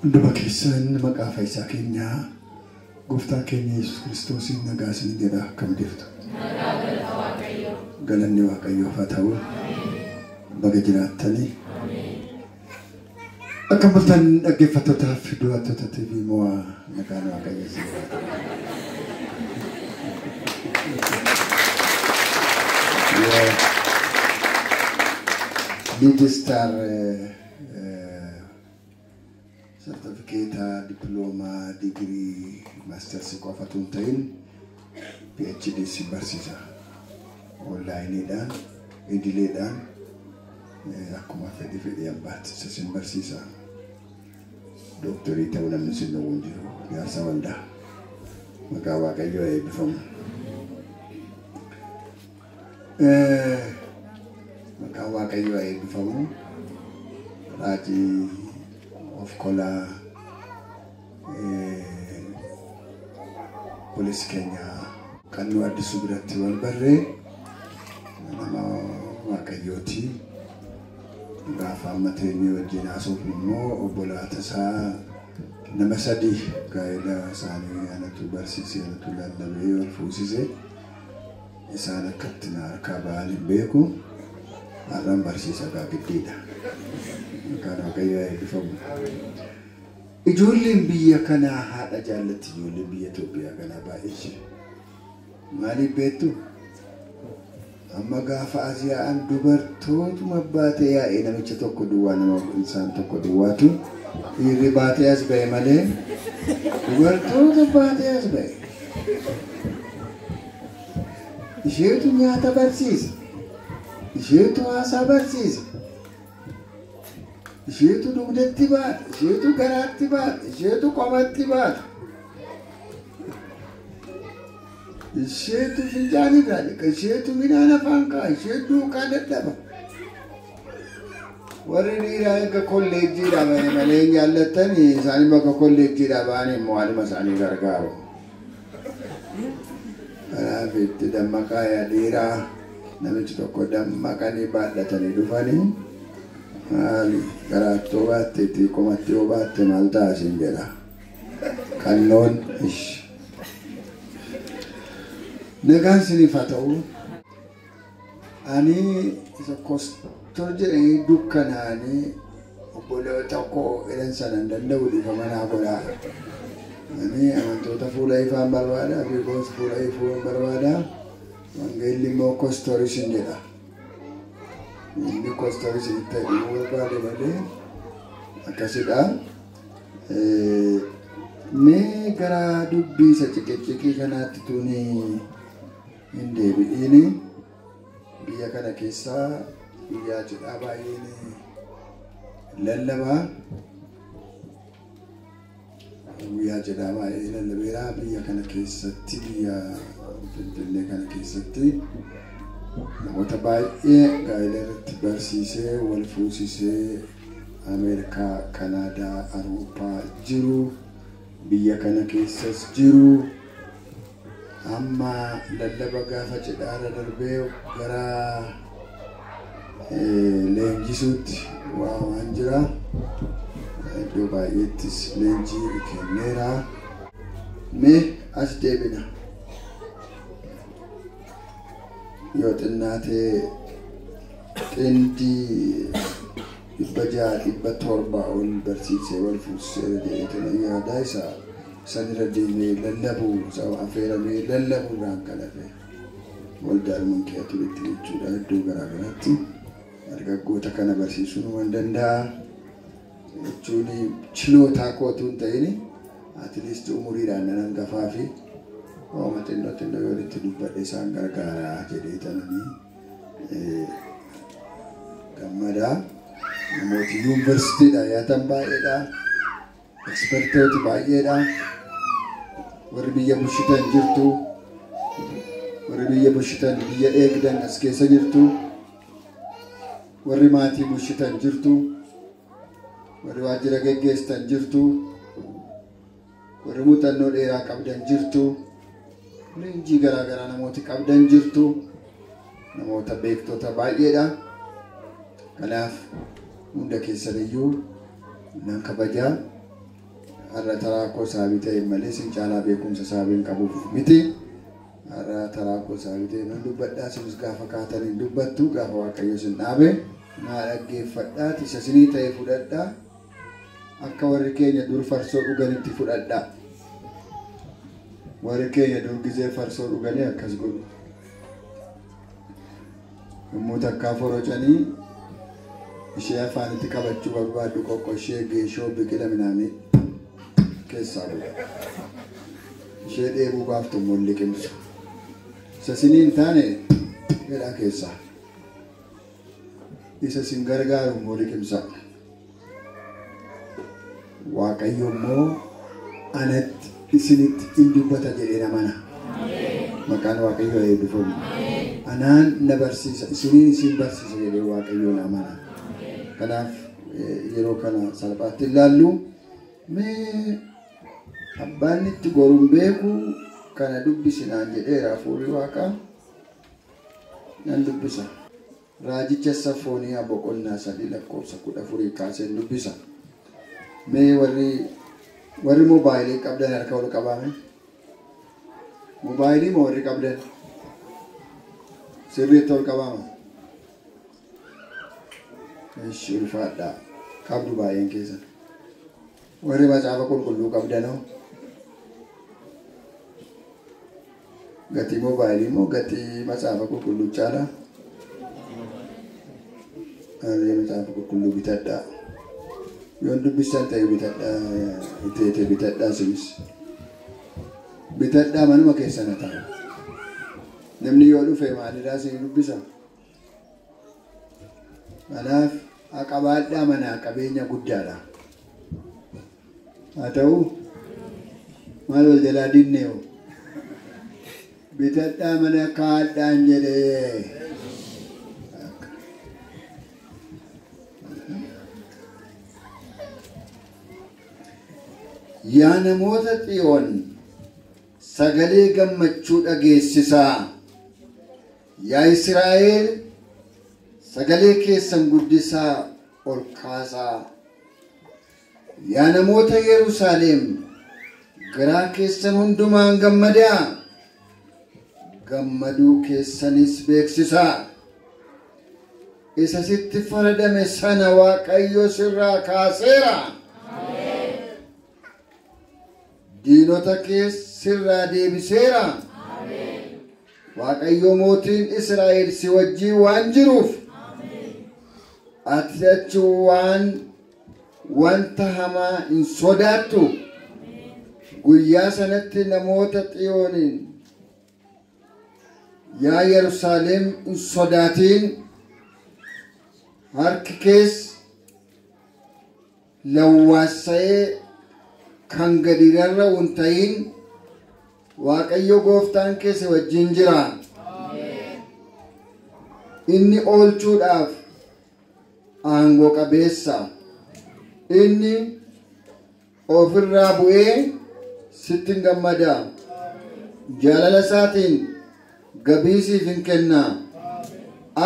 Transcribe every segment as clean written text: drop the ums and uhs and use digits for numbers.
Hunduma keessan maqaa fayyisaa keenyaa gooftaa keenya Yesuus Kiristoosiin nagaa isin jedha. Akkam jirtu? Galanni Waaqayyoof haa ta'u. Baga jiraattanii. Akkam bultan dhaggeeffattootaaf daawwattoota TV Mo'aa, nagaan Waaqayyo isin haa ta'u. Lead Star sartifikeeta, dippiloomaa, digirii, maastersii qofatu hin ta'in PhD si barsiisa. Onlaayiniidhaan, idileedhaan, akkuma fedhi fedhii abbaatti sin barsiisa. Dooktarii ta'uu namni sin dhowwu hin jiru. Jaarsa waldaa. Maqaa Waaqayyoo eebbifamu. Maqaa Waaqayyoo eebbifamu. Raajii of kolaa poolisi keenya kan nu addisuu biratti wal barree nama Waaqayyooti. Gaafa amma teenyee wajjin haasofnu immoo obbolaata isaa nama sadii gaa'ela isaanii anatu barsiisee, anatu lallabee wal fuusise. Isaan akkatti na harkaa ba'an hin beeku. Har'aan barsiisa gaa giddiidha. Maqaan Waaqayyoo eebbifamu. Ijoolleen biyya kanaa haadha jaallatti, ijoolleen biyya Itoophiyaa kanaa baay'ee. Maaliif beektu? Amma gaafa as yaa'an dubartootuma baatee yaa'ee namicha tokko duwwaa, nama insaan tokko duwwaatu dhiirri baatee as ba'e malee dubartoota baatee as ba'e. Isheetu nyaata barsiisa. Isheetu haasaa barsiisa. Isheetu dugdatti baata. Isheetu garaatti baata. Isheetu qomatti baata. Isheetu fincaan irraa dhiqa. Isheetu midhaan afaan kaa'a. Isheetu duukaa dadhaba. Warri dhiiraa erga kolleejjiidhaa bahe malee hin jaallattani, isaan immoo akka kolleejjiidhaa ba'an immoo haaluma isaanii gargaaru. Kanaaf itti dammaqaa yaa dhiiraa, namichi tokko dammaqanii baadhatanii dhufanii maali garaattoo baatteetti qomatti yoo baatte maal ta'a siin jedha. Qannoon ish. Nagaan isiniif haa ta'u. Ani isa kostor jedhanii dukkanaanii obboloota koo jedhan sana hin danda'u, dhiifama naa godhaa. Ani amantoota fuula ifaan barbaada, Afriikoos fuula ifuu hin barbaada. Wangeelli immoo kostoris hin jedha. Inni kostoris hin ta'e barbaade malee akkasidha. Mee gara dubbii isa ciqiciqii kanaatti tuni hin deebi'iini. Biyya kana keessaa guyyaa cidhaa baay'een lallabaa. Guyyaa cidhaa baay'ee lallabeera. Biyya kana keessatti, biyya Finfinnee kana keessatti namoota baay'ee gaa'ela irratti barsiisee wal fuusisee Ameerikaa, Kanaadaa, Awurooppaa jiru. Biyya kana keessas jiru. Amma lallaba gaafa cidhaarra darbee gara leenjisuutti waan jira. Iddoo baay'eettis leenjii kenneera. Mee as deebina. Yoo xinnaatee xindii 600, 700 ol barsiisee wal fuusiseera jedheetan yaada. Isa sanirra deemee lallabu, affeeramee lallabuudhaan kan hafe waldaadhuma kee turetti jechuudha. Iddoo garaa garaatti dargaggoota kana barsiisuun waan danda'a jechuun chilootaa kootu hin ta'in, at least umuriidhaan nan hangafaa fi hooma xinnoo xinnoo yoo itti dubbadhe isaan gargaara jedhee tananii gammadaa. Namooti yuunivarsiitiidha yaatan baay'eedha. Ekspertooti baay'eedha. Warri biyya bulchitan jirtu. Warri biyya bulchitan, biyya eegdan as keessa jirtu. Warri maatii bulchitan jirtu. Warri waajjira geggeessitan jirtu. Warri muuxannoo dheeraa qabdan jirtu. Leenjii garaa garaa namooti qabdan jirtu. Namoota beektota baay'eedha. Kanaaf hunda keessaniyyuu nan kabajaa. Har'a taraa koo saabii ta'e malee sin caalaa beekumsa saabiin qabuuf miti. Har'a taraa koo saabii ta'e nan dubbadhaa, sinis gaafa kaataniin dubbattu, gaafa Waaqayyo sin dhaabe naa dhaggeeffadhaa, isa sinii ta'e fudhadhaa, akka warri keenya dur farsoo dhuganitti fudhadhaa. Warri keenya dur gizee farsoo dhuganii akkas godhu. Yommuu takkaa forocanii ishee afaanitti qabachuu barbaaddu qoqqoshee geeshoo biqila midhaanii keessaa godhu. Ishee dheebuu baaftu immoo liqimsu. Isa sinii hin taane jedhaa keessaa. Isa sin gargaaru immoo liqimsa. Waaqayyo immoo anatti isinitti in dubbata jedhee namana. Maqaan Waaqayyoo eebbifamu. Anaan na barsiisa, isiniin isin barsiisa jedhee Waaqayyoon amana. Kanaaf yeroo kana salphaatti ilaallu mee abbaan itti goruun beeku kana dubbisinaan jedheera hafuurri Waaqaa nan dubbisa. Raajicha Safooniyaa boqonnaa 3 lakkoofsa 14 kaaseen dubbisa. Mee warri moobaayilii qabdan harka ol qabaame? Moobaayilii moo warri qabdan? Sirriitti ol qabaama? Ishi ulfaadhaa. Qabdu baay'een keessan. Warri macaafa qulqulluu qabdanoo? Gatii moobaayilii moo gatii macaafa qulqulluu caalaa? Warri macaafa qulqulluu bitadhaa. Yoon dubbistan ta'e bitadhaa, iteete bitadhaa sinis. Bitadhaa manuma keessan haa ta'u. Namni yoo dhufe maalirraa isin dubbisa? Kanaaf qabaadhaa manaa qabeenya guddaadha. Haa ta'u maal wal jalaa dinnee hoo? Bitadhaa mana kaadhaan jedhee. Yaa namoota Xiyoon sagalee gammachuu dhageessisaa. Yaa Israa'el sagalee keessan guddisaa ol kaasaa. Yaa namoota Yerusaalem garaa keessan hundumaan gammadaa. Gammaduu keessanis beeksisaa. Isa sitti faradame sana Waaqayyo sirraa kaaseera. Diinota kees sirraa deebiseera. Waaqayyo mootiin Israa'el si wajjin waan jiruuf ati achi waan wanta hamaa hin sodaattu. Guyyaa sanatti namoota Xiyooniin yaa Yerusaalem hin sodaatiin, harki kees lawwaassa'ee kan gadi rarra'u hin ta'in, Waaqayyo gooftaan kee si wajjin jira. Inni oolchuudhaaf aangoo qabeessa. Inni ofirraa bu'ee sitti hin gammada. Jaalala isaatiin gabii siif hin kenna.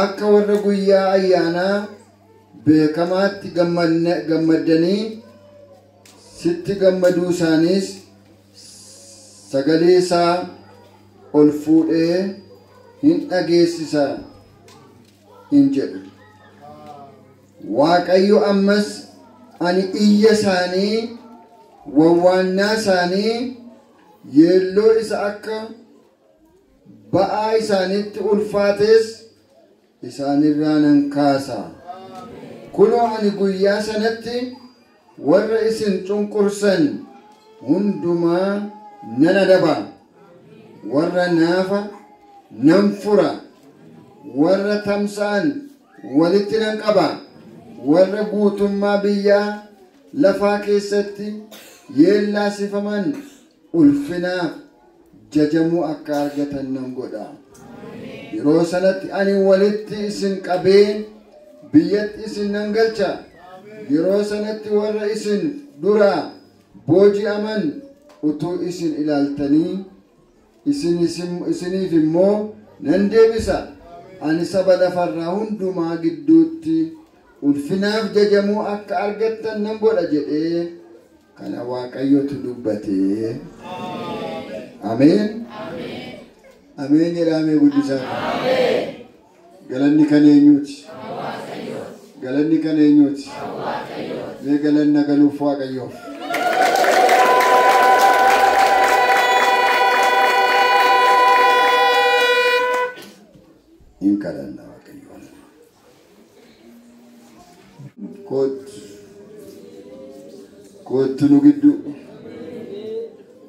Akka warra guyyaa ayyaanaa beekamaatti gammaddanii sitti gammaduu isaaniis sagalee isaa ol fuudhee hin dhageessisa hin jedhu. Waaqayyo ammas ani iyya isaanii, wawwaannaa isaanii, yeelloo isa akka ba'aa isaaniitti ulfaates isaanirraa nan kaasa. Kunoo ani guyyaa sanatti warra isin cunqursan hundumaa nan adaba. Warra naafa nan fura. Warra tamsa'an walitti nan qaba. Warra guutummaa biyyaa lafaa keessatti yeellaasifaman ulfinaaf jajamuu akka argatan nan godha. Yeroo sanatti ani walitti isin qabee biyyatti isin nan galcha. Yeroo sanatti warra isin dura booji'aman utuu isin ilaaltanii isiniif immoo nan deebisa. Ani saba lafarraa hundumaa gidduutti ulfinaaf jajamuu akka argattan nan godha jedhee Kana Waaqayyotu dubbatee. Ameen. Ameen jedhamee guddisaa. Galanni kan eenyuuti? Galanni kan eenyuuti? Mee galanna galuuf Waaqayyoof. Hin kadhanna Waaqayyoon. Kottu. Kottu nu gidduu.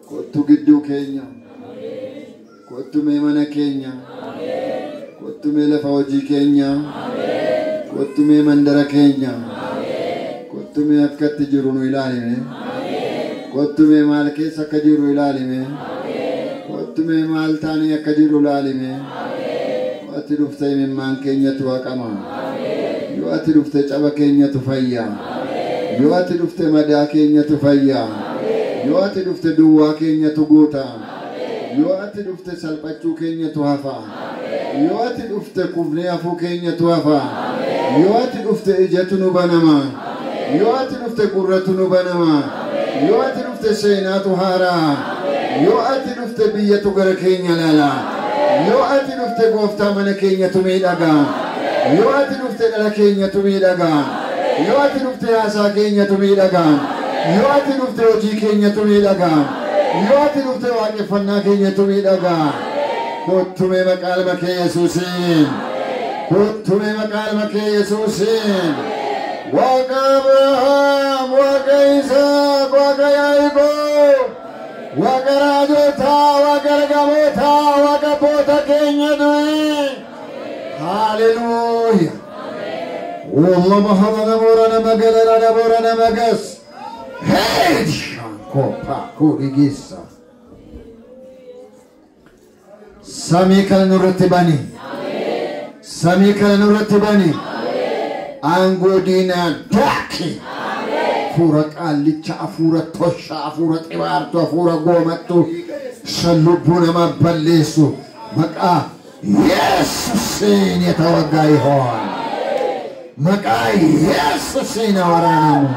Kottu gidduu keenya. Kottu mee mana keenya. Kottu mee lafa hojii keenya. Kottu mee mandara keenya. Kottu mee akkatti jiru nu ilaalime. Kottu mee maal keessa akka jiru ilaalime. Kottu mee maal taanee akka jiru ilaalime. Yoo ati dhufte imimmaan keenyatu haqama. Yoo ati dhufte caba keenyatu fayya. Yoo ati dhufte madaa keenyatu fayya. Yoo ati dhufte duwwaa keenyatu guuta. Yoo ati dhufte salphachuu keenyatu hafa. Yoo ati dhufte kufnee hafuu keenyatu hafa. Yoo ati dhufte ijatu nu banama. Yoo ati dhufte gurratu nu banama. Yoo ati dhufte seenaatu haaraa. Yoo ati dhufte biyyatu gara keenya laala. Yoo ati dhufte gooftaa mana keenyatu miidhaga. Yoo ati dhufte dhala keenyatu miidhaga. Yoo ati dhufte haasaa keenyatu miidhaga. Yoo ati dhufte hojii keenyatu miidhaga. Yoo ati dhufte waaqeffannaa keenyatu miidhaga. Kottu mee maqaa ilma kee Yesuusiin. Kottu mee maqaa ilma kee Yesuusiin. Waaqa Abrahaam, Waaqa Yisaaq, Waaqa Yaaqoob, Waaqa raajotaa, Waaqa ergamootaa, Waaqa abboota keenya du'e. Haleluuyaa. Wallah mahana borana magalana borana magas. Hey, shanko pa kurigisa. Samii kana nurratti bani. Samii kana nurratti bani. Aangoo diinaa daaki. Hafuura qaallicha, hafuura tosha, hafuura xibaartu, hafuura goomattu, isa lubbuu namaa balleessu maqaa Yesuusiin የተወጋ ይሆን። Maqaa Yesuusiin waraanamu.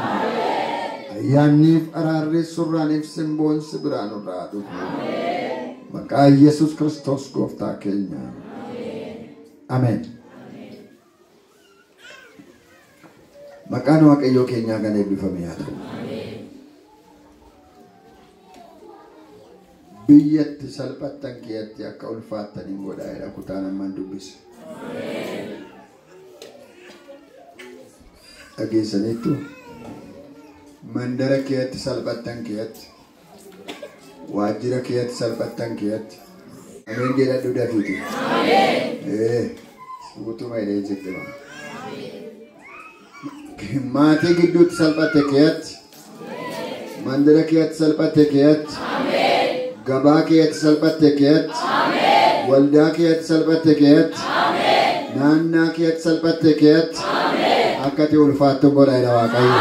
Ayyaanniif araarri surraaniif simboon si biraa nurraa dhufu. Maqaa Yesuus Kiristoos gooftaa keenya. Ameen. Maqaan Waaqayyoo keenyaa kan eebbifame haa ta'u. Biyyatti salphattan keetti akka ulfaattan hin godhaa jedha kutaan ammaan dubbise. Dhageessaniittu mandara keetti salphattan keetti waajjira keetti salphattan keetti ameen jedhadhu dafiiti. Guutuma jedhee sitti hima. Maatii gidduutti salphatte keetti, mandara keetti salphatte keetti, gabaa keetti salphatte keetti, waldaa keetti salphatte keetti, naannaa keetti salphatte keetti, akka ati ulfaattu godha jedha Waaqayyo.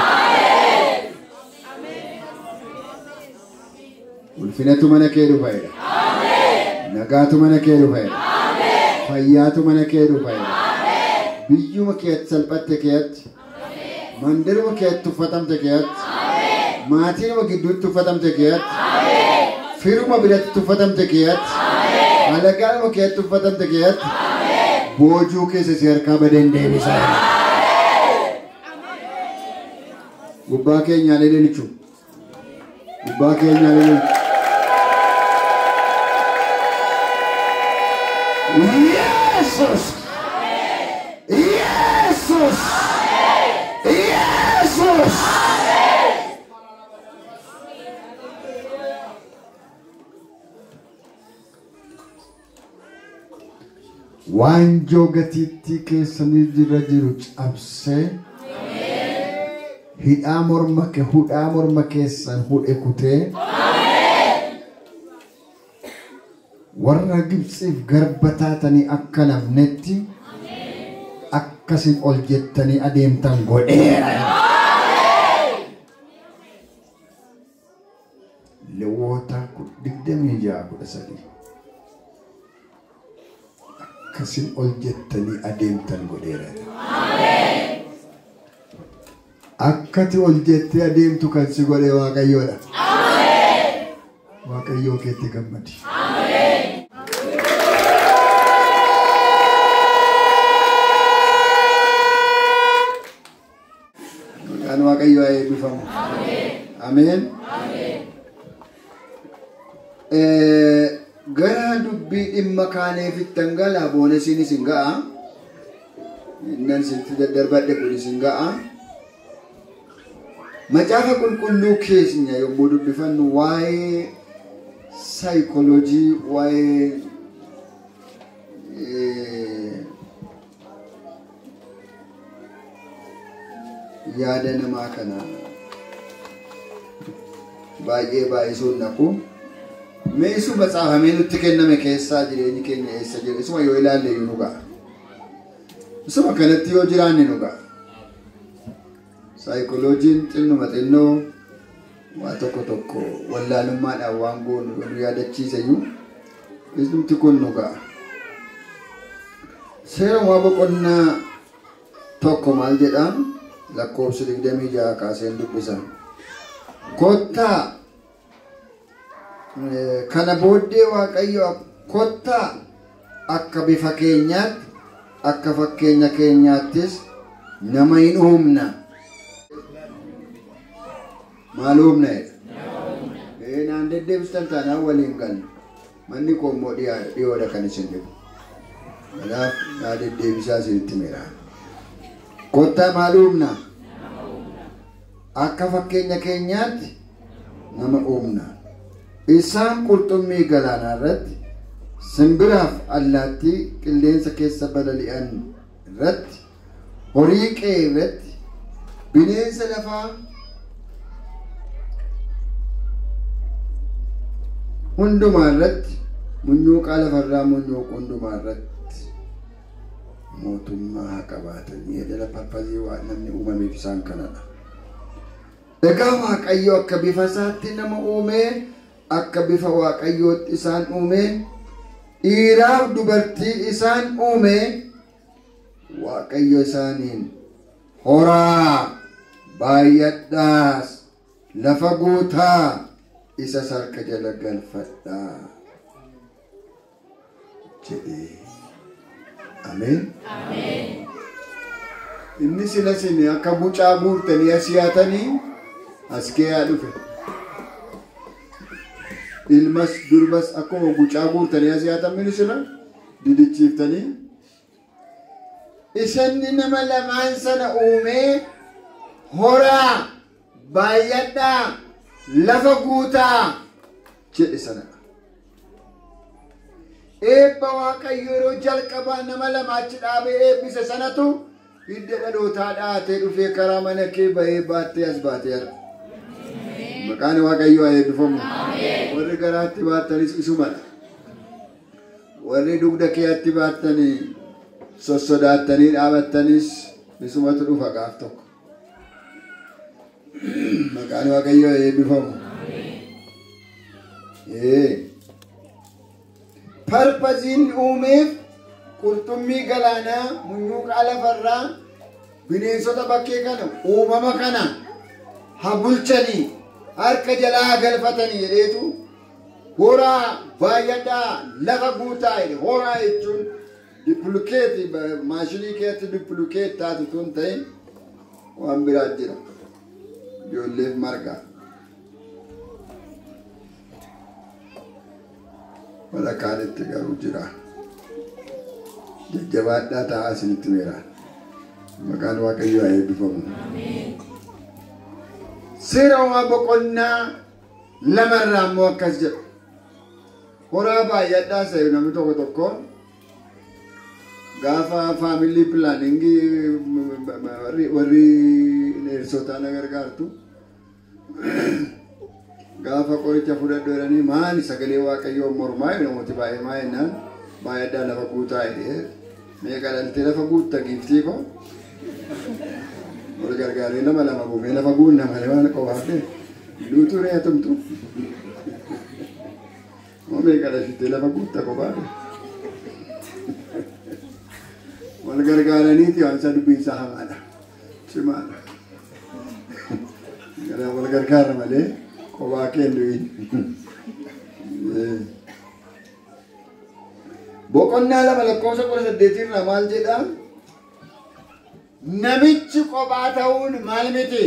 Ulfinatu mana kee dhufa jedha. Nagaatu mana kee dhufa jedha. Fayyaatu mana kee dhufa jedha. Biyyuma keetti salphatte keetti, mandaruma keetti tuffatamte keetti, maatiinuma gidduutti tuffatamte keetti, firuma biratti tuffatamte keetti, alagaanuma keetti tuffatamte keetti, boojuu keessa si harkaa badeen deebisa. Gubbaa keenyaan ililchu. Gubbaa keenyaan ililchu. Yesus! Yesus! Yesus! Waanjoo gatiittii keessanii jira jiru cabsee hidhaa morma kee hudhaa morma keessan hudhe kutee warra Gibxiif garba taatanii akka nafnetti akkasin ol jettanii adeemtan godheera. Lewwota 26:13 akkasin ol jettanii adeemtan godheera. Akkati ol jettee adeemtu kan si godhe Waaqayyoodha. Waaqayyoo keetti gammadi. Maqaan Waaqayyoo haa eebbifamu. Ameen. Gara dubbii dhimma kaaneefittan gala boonesiinis hin ga'a. Innan sitti daddarbadhe kunis hin ga'a. Macaafa qulqulluu keenya yommuu dubbifannu waa'ee saayikooloojii, waa'ee yaada namaa kana baay'ee baay'isuun naqu. Mee isuma tsaafamee nutti kenname keessaa jireenyi keenya eessa jira? Isuma yoo ilaalle iyyuu nu ga'a. Isuma kanatti yoo jiraanne nu ga'a. Saayikooloojiin xinnuma xinnoo waa tokko tokko wallaalummaadhaan waan goonu nu yaadachiisa iyyuu isumti kun nu ga'a. Seera Uumamaa boqonnaa 1 maal jedhaa? Lakkoofsa 26 kaaseen dubbisa. Kottaa kana booddee Waaqayyo kottaa akka bifa keenyaatti akka fakkeenya keenyaattis nama hin uumna. Maal uumna jedha? Naan deddeebistan taanaan waliin galu. Manni koo immoo dhiyoodha kan isin dhibu. Kanaaf naa deddeebisaa isinitti mira. Kottaa maal uumna? Akka fakkeenya keenyaatti nama uumna. Isaan qurxummii galaanaa irratti, simbiraaf allaattii qilleensa keessa balali'an irratti, horii qe'ee irratti, bineensa lafaa hundumaa irratti, munyuuqaa lafarraa munyuuqu hundumaa irratti mootummaa haa qabaatanii. Edela parpazii waan namni uumameef isaan kanadha. Egaa Waaqayyo akka bifa isaatti nama uumee, akka bifa Waaqayyootti isaan uumee, dhiiraaf dubartii isaan uumee, Waaqayyo isaaniin horaa baay'adhaas lafa guutaa isa harka jala galfadhaa jedhee. Ameen. Inni sila isin akka gucaa guurtanii as yaatanii as kee dhufe. Ilmas durbas akkuma gucaa guurtanii as yaatan mini sila didichiiftanii. Isanni nama lamaan sana uumee horaa baay'adhaa lafa guutaa jedhe sana. Eebba Waaqayyo yeroo jalqabaa nama lama achi dhaabee eebbise sanatu hidda dhalootaa dhaatee dhufee karaa mana kee bahee baattee as baatee har'a. Maqaan Waaqayyoo haa eebbifamu. Warri garaatti baattanis isumadha. Warri dugda keetti baattanii sossodaattanii dhaabattanis isumatu dhufa gaaf tokko. Maqaan Waaqayyoo haa eebbifamu. Parpaziin uumeef qurxummii galaanaa, munyuuqaa lafarraa, bineensota bakkee kana, uumama kana haa bulchanii harka jalaa galfatanii jedheetu horaa baay'adhaa lafa guutaa jedhe. Horaa jechuun dippilikeeti, maashinii keessatti dippilikeet taatu tun ta'in waan biraa jira. Ijoolleef margaa. Warra kaanitti garuu jira. Jajjabaadhaa taa'aa isinitti meera. Maqaan Waaqayyoo haa eebbifamu. Seera Uumamaa boqonnaa 2 irraa immoo akkas jedha. Horaa baay'adhaa seeru namni tokko tokko gaafa faamilii pilaaningii warri neersotaa na gargaartu gaafa qoricha fudhadhu jedhanii maali sagalee Waaqayyoo mormaa namooti baay'ee maa jennaan baay'adhaa lafa guutaa jedhee meeqa dhaltee lafa guutta giiftii koo wal gargaaree lama lama buufee lafa guunna malee waan qofaafee duutuu re'ee tumtu moo meeqa dhaltee lafa guutta qofaafee wal gargaaraniiti waan isaa dubbiin isaa hamaadha cimaadha. Kanaaf wal gargaara malee kophaa kee hin du'in. Boqonnaa 2 lakkoofsa 18 irraa maal jedhaa? Namichi kophaa ta'uun maal miti?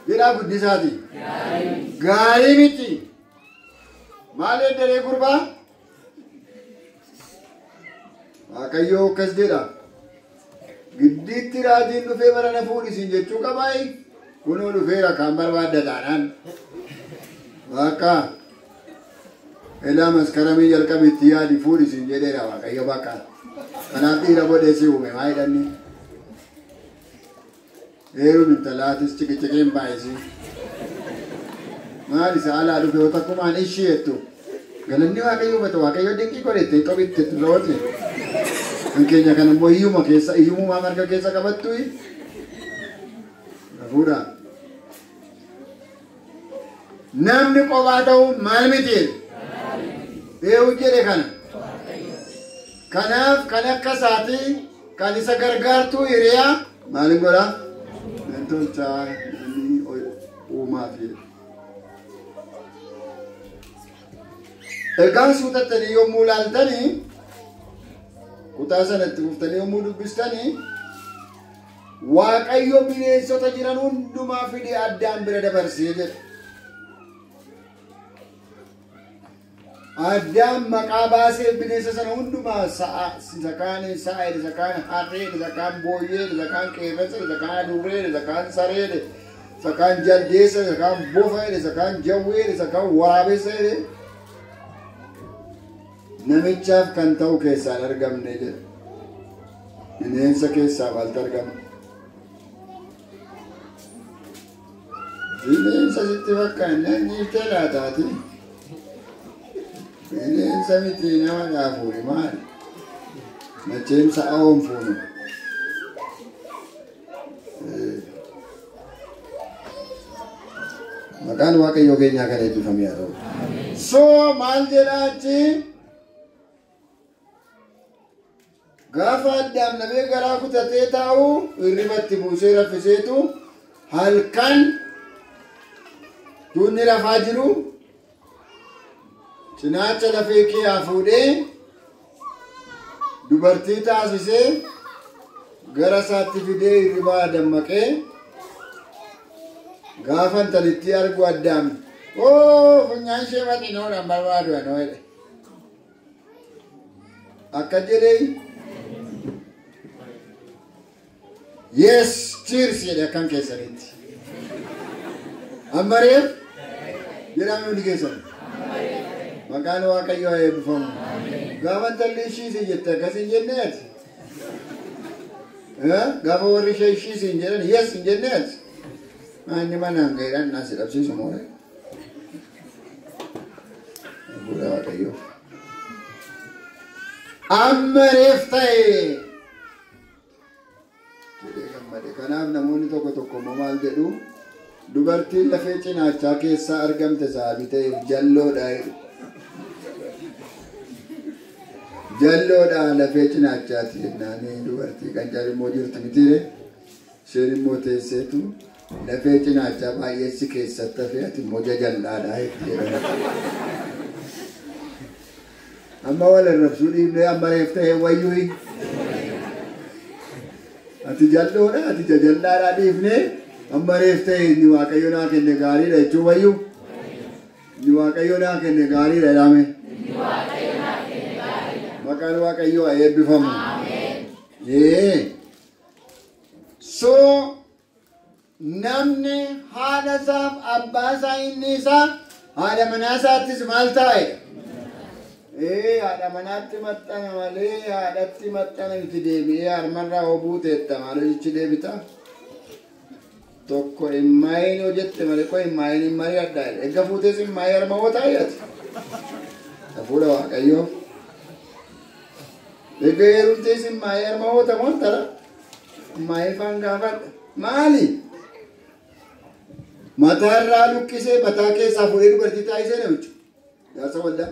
Jedhaa guddisaati. Gaarii miti. Maal eddaree gurbaa? Waaqayyoo akkas jedha. Giddiitti raajiin dhufee bara na fuudhisiin jechuu qabaayi. Kunoo dhufeera kan barbaadda taanaan. Waaqa ilaa maskaramii jalqabitti yaadi fuudhisiin jedheera Waaqayyo bakka. Kanaaf dhiira godhee si uume maa jedhanni? Heerum intalaatis ciqiciqeen baay'isi. Maal isa alaa dhufe yoo takkumaan ishii jettu. Galanni Waaqayyo hubata Waaqayyo dinqii godhe xobitti turoote. Kan keenya kan immoo hiyyuma keessa hiyyummaa marga keessa qabattu. Hafuudha. Namni kophaa ta'uun maal miti? Eewu jedhe kana. Kanaaf kan akka isaatii kan isa gargaartu hiriyaa maalin godhaa? Nan tolchaa namni uumaaf jedhe. Egaa suutattanii yommuu ilaaltanii kutaa sanatti fuftanii yommuu dubbistanii Waaqayyo bineensota jiran hundumaa fidee Addaam bira dabarsee jedhe. Addaam maqaa baasee bineensa sana hundumaa sa'a, isa kaan sa'a, isa kaan harree, isa kaan booyyee, isa kaan qeerransa, isa kaan adurree, isa kaan saree, isa kaan jaldeessa, isa kaan bofa, isa kaan jawwee, isa kaan waraabessa jedhe. Namichaaf kan ta'u keessaa hin argamne jedhe. Bineensa keessaa maaltu argama? Bineensa sitti fakkaanne dhiiftee laataati. Bineensa miti nama dhaafuuni maali? Macheem sa'a oomfuunu. Maqaan Waaqayyoo keenyaa kan eebbifame haa ta'u. So maal jedhaa achi? Gaafa Addaam namee garaa kutatee taa'u hirribatti buusee raffiseetu halkan tuunni rafaa jiru cinaacha lafee kiyyaa fuudhee dubartii taasisee gara isaatti fidee hirribaa dammaqee gaafa intalittii argu Addaam oo funyaan ishee maxinoodhaan barbaadu anoo jedhe. Akka jedhee yes cheers jedhe akkan keessanitti. Amma reef jedhame hundi keessan. Maqaan Waaqayyoo haa eebbifamu. Gaafa intalli ishiisi jette akkas hin jennee ati. Gaafa warri ishee ishiisi hin jedhan yes hin jennee ati. Inni manaan ga'eedhaan naasi dhabsiisu moore. Hafuura Waaqayyoo. Amma reef ta'e jedhee gammade. Kanaaf namoonni tokko tokko immoo maal jedhu? Dubartiin lafee cinaachaa keessaa argamte sababii ta'eef jalloodha jedhu. Jalloodha lafee cinaachaati jennaanii dubartii kan jaalli immoo jirtu mitiire. Isheen immoo teesseetu lafee cinaachaa baay'ee si keessatti hafee ati immoo jajallaadha jetti. Amma wal arrabsuu dhiibnee amma reef ta'e wayyuu. Ati jalloodha ati jajallaadha dhiibnee amma reef ta'e inni Waaqayyo naa kenne gaariidha jechuun wayyuu. Inni Waaqayyo naa kenne gaariidha jedhame. Maqaan Waaqayyoo haa eebbifamu. So namni haadha isaaf abbaa isaa inni isaa haadha manaa isaattis maal taa'e? Haadha manaatti maxxana malee haadhatti maxxana miti deebi'ee harmarraa hoo buuteetta maal hojichi deebita? Tokko himmaayin hoo jette malee koo himmaayin hin mari'adha jedhe. Erga fuutees himmaayii harma hoo taa'e ati? Hafuura Waaqayyoo. Erga heerumtees himmaayii harma hoo ta'u tara? Himmaayii faan gaafadha. Maali? Mataarraa luqqisee mataa keessaa fuudhee dubartii taasisee namicha. Jaarsa waldaa.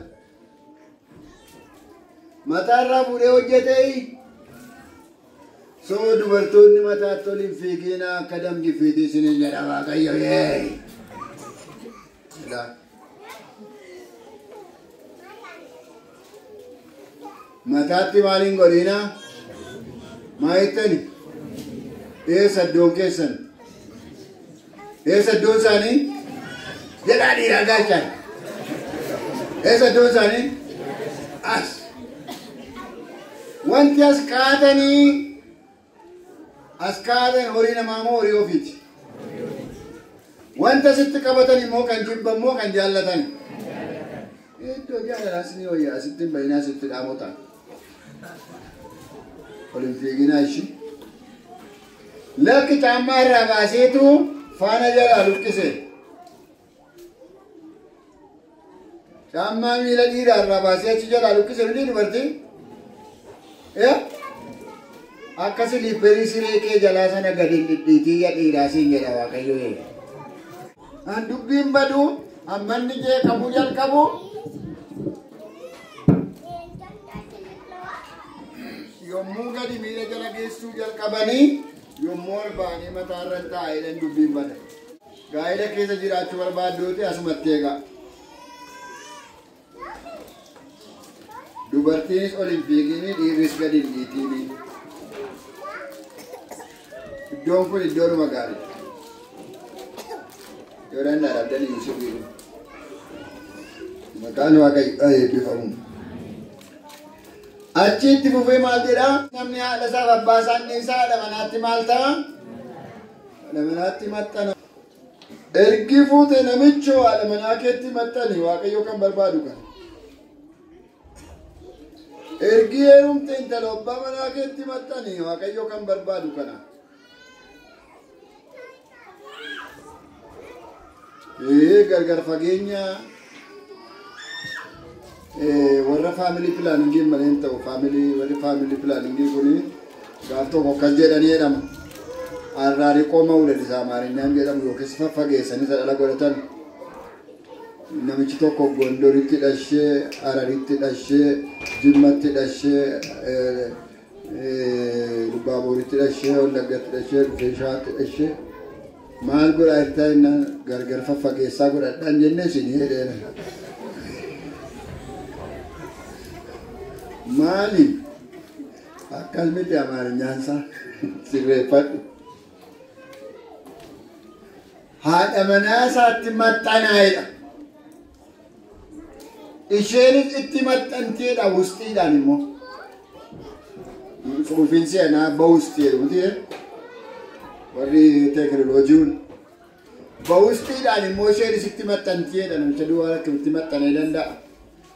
Mataarraa fuudhee hojjetee So dubartoonni mataatti ol hin fiiginaa akka damgi fiitii isiniin jedha Waaqayyo yee. Mataatti maaliin godhinaa? Maa jettani? Eessa iddoon keessan? Eessa iddoon isaanii? Jedhaa dhiiraa gaachaan. Eessa iddoon isaanii? As. Wanti as kaatanii as kaatan horii namaa moo horii ofiiti? Wanta asitti qabatan immoo kan jibban moo kan jaallatan? Iddoo jaalalaas ni wayya asitti hin bahinaa asitti dhaamota. Ol hin fiiginaa ishii. Lakki caammaa irraa baaseetu faana jalaa luqqise. Caammaa miila dhiiraa irraa baasee achi jalaa luqqise miti dubartiin? Akka siliipperii siree kee jalaa sana gadi hin dhidhiitii ya dhiiraa siin jedha Waaqayyo. An dubbiin badu ammanni jeeqamuu jalqabu yommuu gadi miila jala geessuu jalqabanii yommuu ol ba'anii mataarra hin taa'edhan dubbiin bada. Gaa'ela keessa jiraachuu barbaadduuti asumatti eegaa. Dubartiinis ol hin fiigini dhiirris gadi hin dhiitiini. Iddoon kun iddoonuma gaarii. Yoo danda'an abdanii Yuusuf. Maqaan Waaqayyoo eebbifamu. Achi itti fufee maal jedhaa? Namni haadha isaaf abbaa isaa inni isaa haadha manaatti maal ta'a? Haadha manaatti maxxana. Ergi fuute namichoo haadha manaa keetti maxxani Waaqayyo kan barbaadu kana. Ergi heerumte intala abbaa manaa keetti maxxani Waaqayyo kan barbaadu kana. Gargar fageenya warra family planning malee hin ta'u. Warri family planning kun gaaf tokko akkas jedhanii jedhama. Arraariqoo mawlid isaa Amaarinyaan jedhamu yookiis faffageessanii isa dhala godhatan. Namichi tokko Gondoritti dhashee, Hararitti dhashee, Jimmatti dhashee, Lubaabooritti dhashee, Wallaggatti dhashee, dhufee Shawaatti dhashee. Maal godhaa jirtaa jennaan gargar faffageessaa godhadhaan jennee isinii jedheera. Maali? Akkas miti Amaarinyaan isaa sirreeffadhu. Haadha manaa isaatti maxxanaa'edha. Isheenis itti maxxanteedha wustiidhaan immoo. Tsuufiin seenaa bawustii jedhu miti warri teekinooloojiin. Bawustiidhaan immoo isheenis itti maxxanteedha namicha duwwaa akkamitti maxxanee danda'a.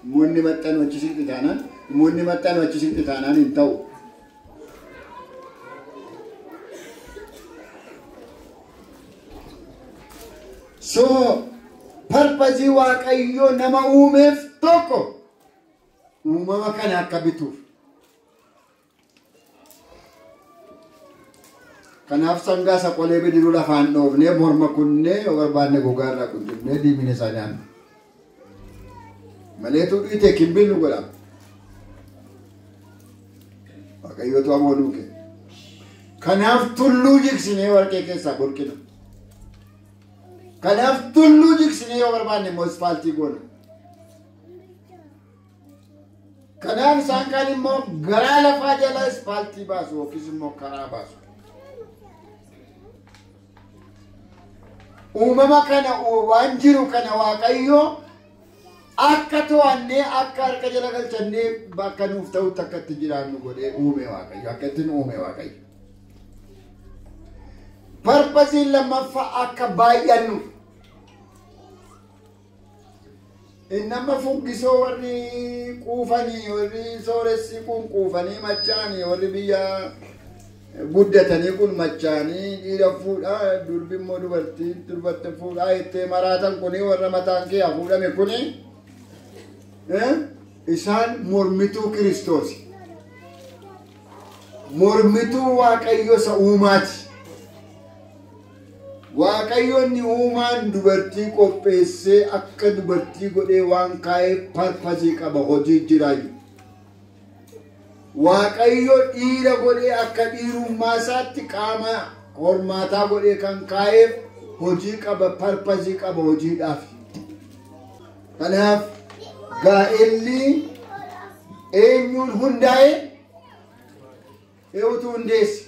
Immoonni maxxanu achi siqxi taanaan immoonni maxxanu achi siqxi taanaan hin ta'u. So parpasii Waaqayyoo nama uumeef tokko uumama kana akka bituuf. Kanaaf sangaa isa qolee bidiruu lafaan dhoofnee morma kunnee yoo barbaanne gogaa irraa quncifnee diimina isaa nyaanna. Maleetu dhiite kimbillu godhama. Waaqayyootu amoo nuu kenna. Kanaaf tulluu jigsinee warqee keessaa burqina. Kanaaf tulluu jigsinee yoo barbaanne immoo isfaaltii goona. Kanaaf isaan kaan immoo garaa lafaa jala isfaaltii baasu yookiis immoo karaa baasu. Uumama kana waan jiru kana Waaqayyo akka to'annee akka harka jala galchannee bakka nuuf ta'utti akka itti jiraannu godhee uume Waaqayyo akka ittiin uume Waaqayyo. Parpasiin lammaffaa akka baay'annu. Inni amma fuggisoo warri quufanii warri sooressi kun quufanii machaanii warri biyya guddatanii kun machaanii dhiira fuudhaa durbi immoo dubartii durbatti fuudhaa jettee maraatan kuni warra mataan kee hafuudhame kuni isaan mormituu Kiristoos. Mormituu Waaqayyo isa uumaati. Waaqayyo inni uumaan dubartii qopheessee akka dubartii godhee waan kaa'ee parpasii qaba hojii jiraayu. Waaqayyo dhiira godhee akka dhiirummaa isaatti qaama hormaataa godhee kan kaa'eef hojii qaba, parpazii qaba hojiidhaaf. Kanaaf gaa'elli eenyuun hundaa'e? Eenyutu hundeesse?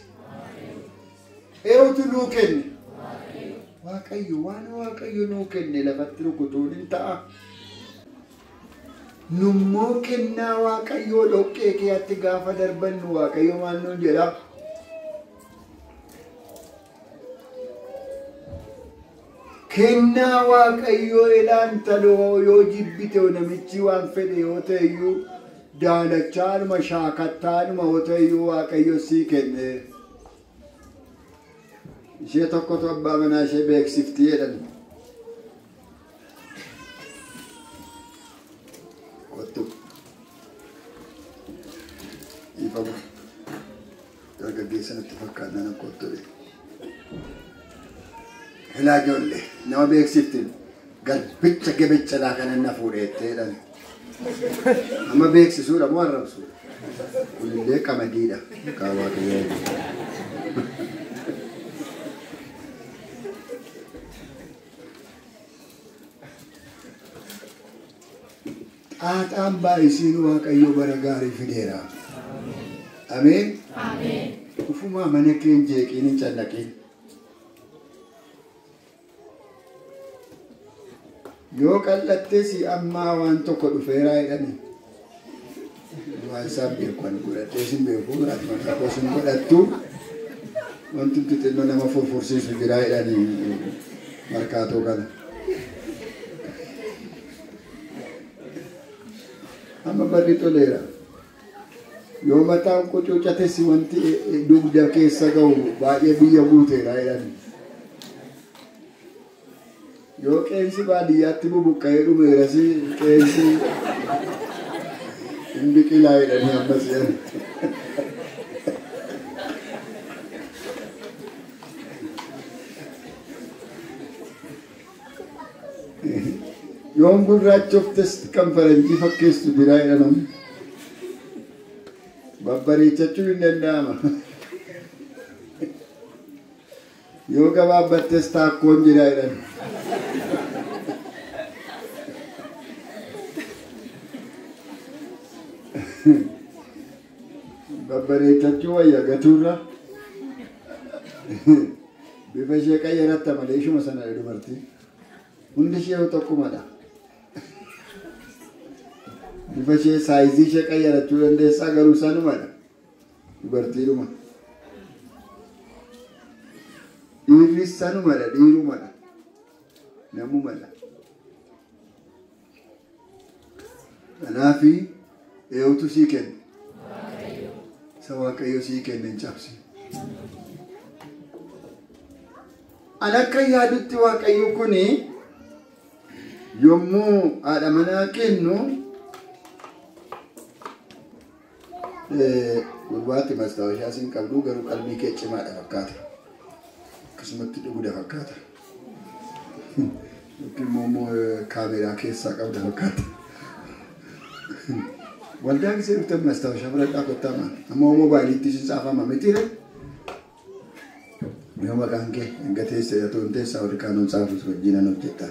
Eenyutu nuu kenne? Waaqayyo. Waan Waaqayyo nuu kenne lafatti rukutuun hin ta'a. Nummoo kennaa Waaqayyoo dhoqqee keetti gaafa darbannu Waaqayyo maal nuun jedha? Kennaa Waaqayyoo ilaan taloo yoo jibbite namichi waan fedhe yoo ta'e iyyuu daalachaanuma shaakattaanuma yoo ta'e iyyuu Waaqayyo sii kenne. Ishee tokkotu abbaa manaa ishee beeksifti jedhan. Kottu. Dhiifama. Dargaggeessa natti fakkaata kottu. Ilaa ijoollee nama beeksifti garbicha gebechalaa kana na fuudheettee jedhan. Amma beeksisuudha moo arrabsuudha? Kunillee qamadiidha. Kaawwaa kiyyaa. Xaaxaan baay'isiin Waaqayyo bara gaarii fideera. Ameen. Ufumaa mana kee hin jeeqiin hin callaqiin. Yoo qal'attes ammaa waan tokko dhufeeraa jedhani. Waan isaan beeku ani godhadhees hin beeku, ati mataa koos hin godhattu. Wanti xixinnoo nama furfursiisu jira jedhani markaatoo kana. Amma barri toleera. Yoo mataan qucuucates wanti dugda keessa ga'u baay'ee biyya guuteera jedhani. Yoo qeensi baadiyyaatti bubuqqa'ee dhumeeras qeensi hin biqilaa jedhanii ammas jedhan. Yoon gurraachoftes kan faranjii fakkeessu jira jedhan. Babbareechachuu hin danda'ama. Yoo gabaabbattes taakkoon jira jedhan. Babbareechachuu wayya gatuurra. Bifa ishee qayyaratta malee ishuma sana dubartii. Hundi ishee tokkumadha. Bifa ishee saayizii ishee qayyarachuu dandeessaa garuu sanumadha. Dubartiidhuma. Dhiirris sanumadha, dhiirumadha. Namumadha. Kanaafi eenyutu sii kenne? Isa Waaqayyo sii kenne hin cabsin. Ani akka yaadutti Waaqayyo kuni yommuu haadha manaa kennu gurbaatti mastaawashaa siin qabdu garuu qalbii kee cimaadha fakkaata. Akkasumatti dhuguda fakkaata. Yookiin immoo kaameraa keessaa qabda fakkaata. Waldaa gisee dhuftan mastaawashaa fudhadhaa kottaa maal? Amma moobaayiliitti isin tsaafama mitiire? Yoo maqaan kee erga teessee otoo hin teessaa warri kaan tsaafus wajjinan hojjedha.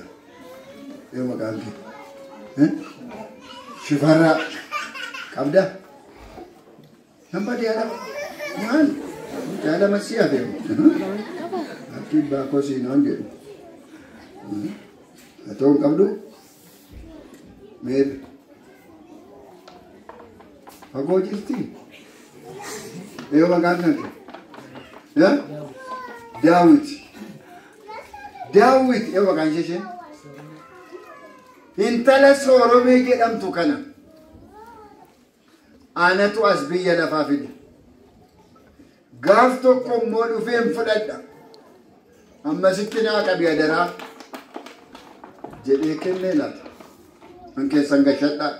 Yoo maqaan kee Shifarraa qabda? Namni jaalama maal? Jaalama si hafe. Akki baakoo siinoon jedhu. Atoo hin qabdu? Meerri? Fagoo jirti? Yoo maqaan kan kee? Daawit. Daawit yoo maqaan ishee? Intala Sooromee jedhamtu kana anatu as biyya lafaa fide. Gaaf tokko immoo dhufeen fudhadha. Ammasitti naa qabi adaraa jedhee kennee laata. An keessan gashadhaa.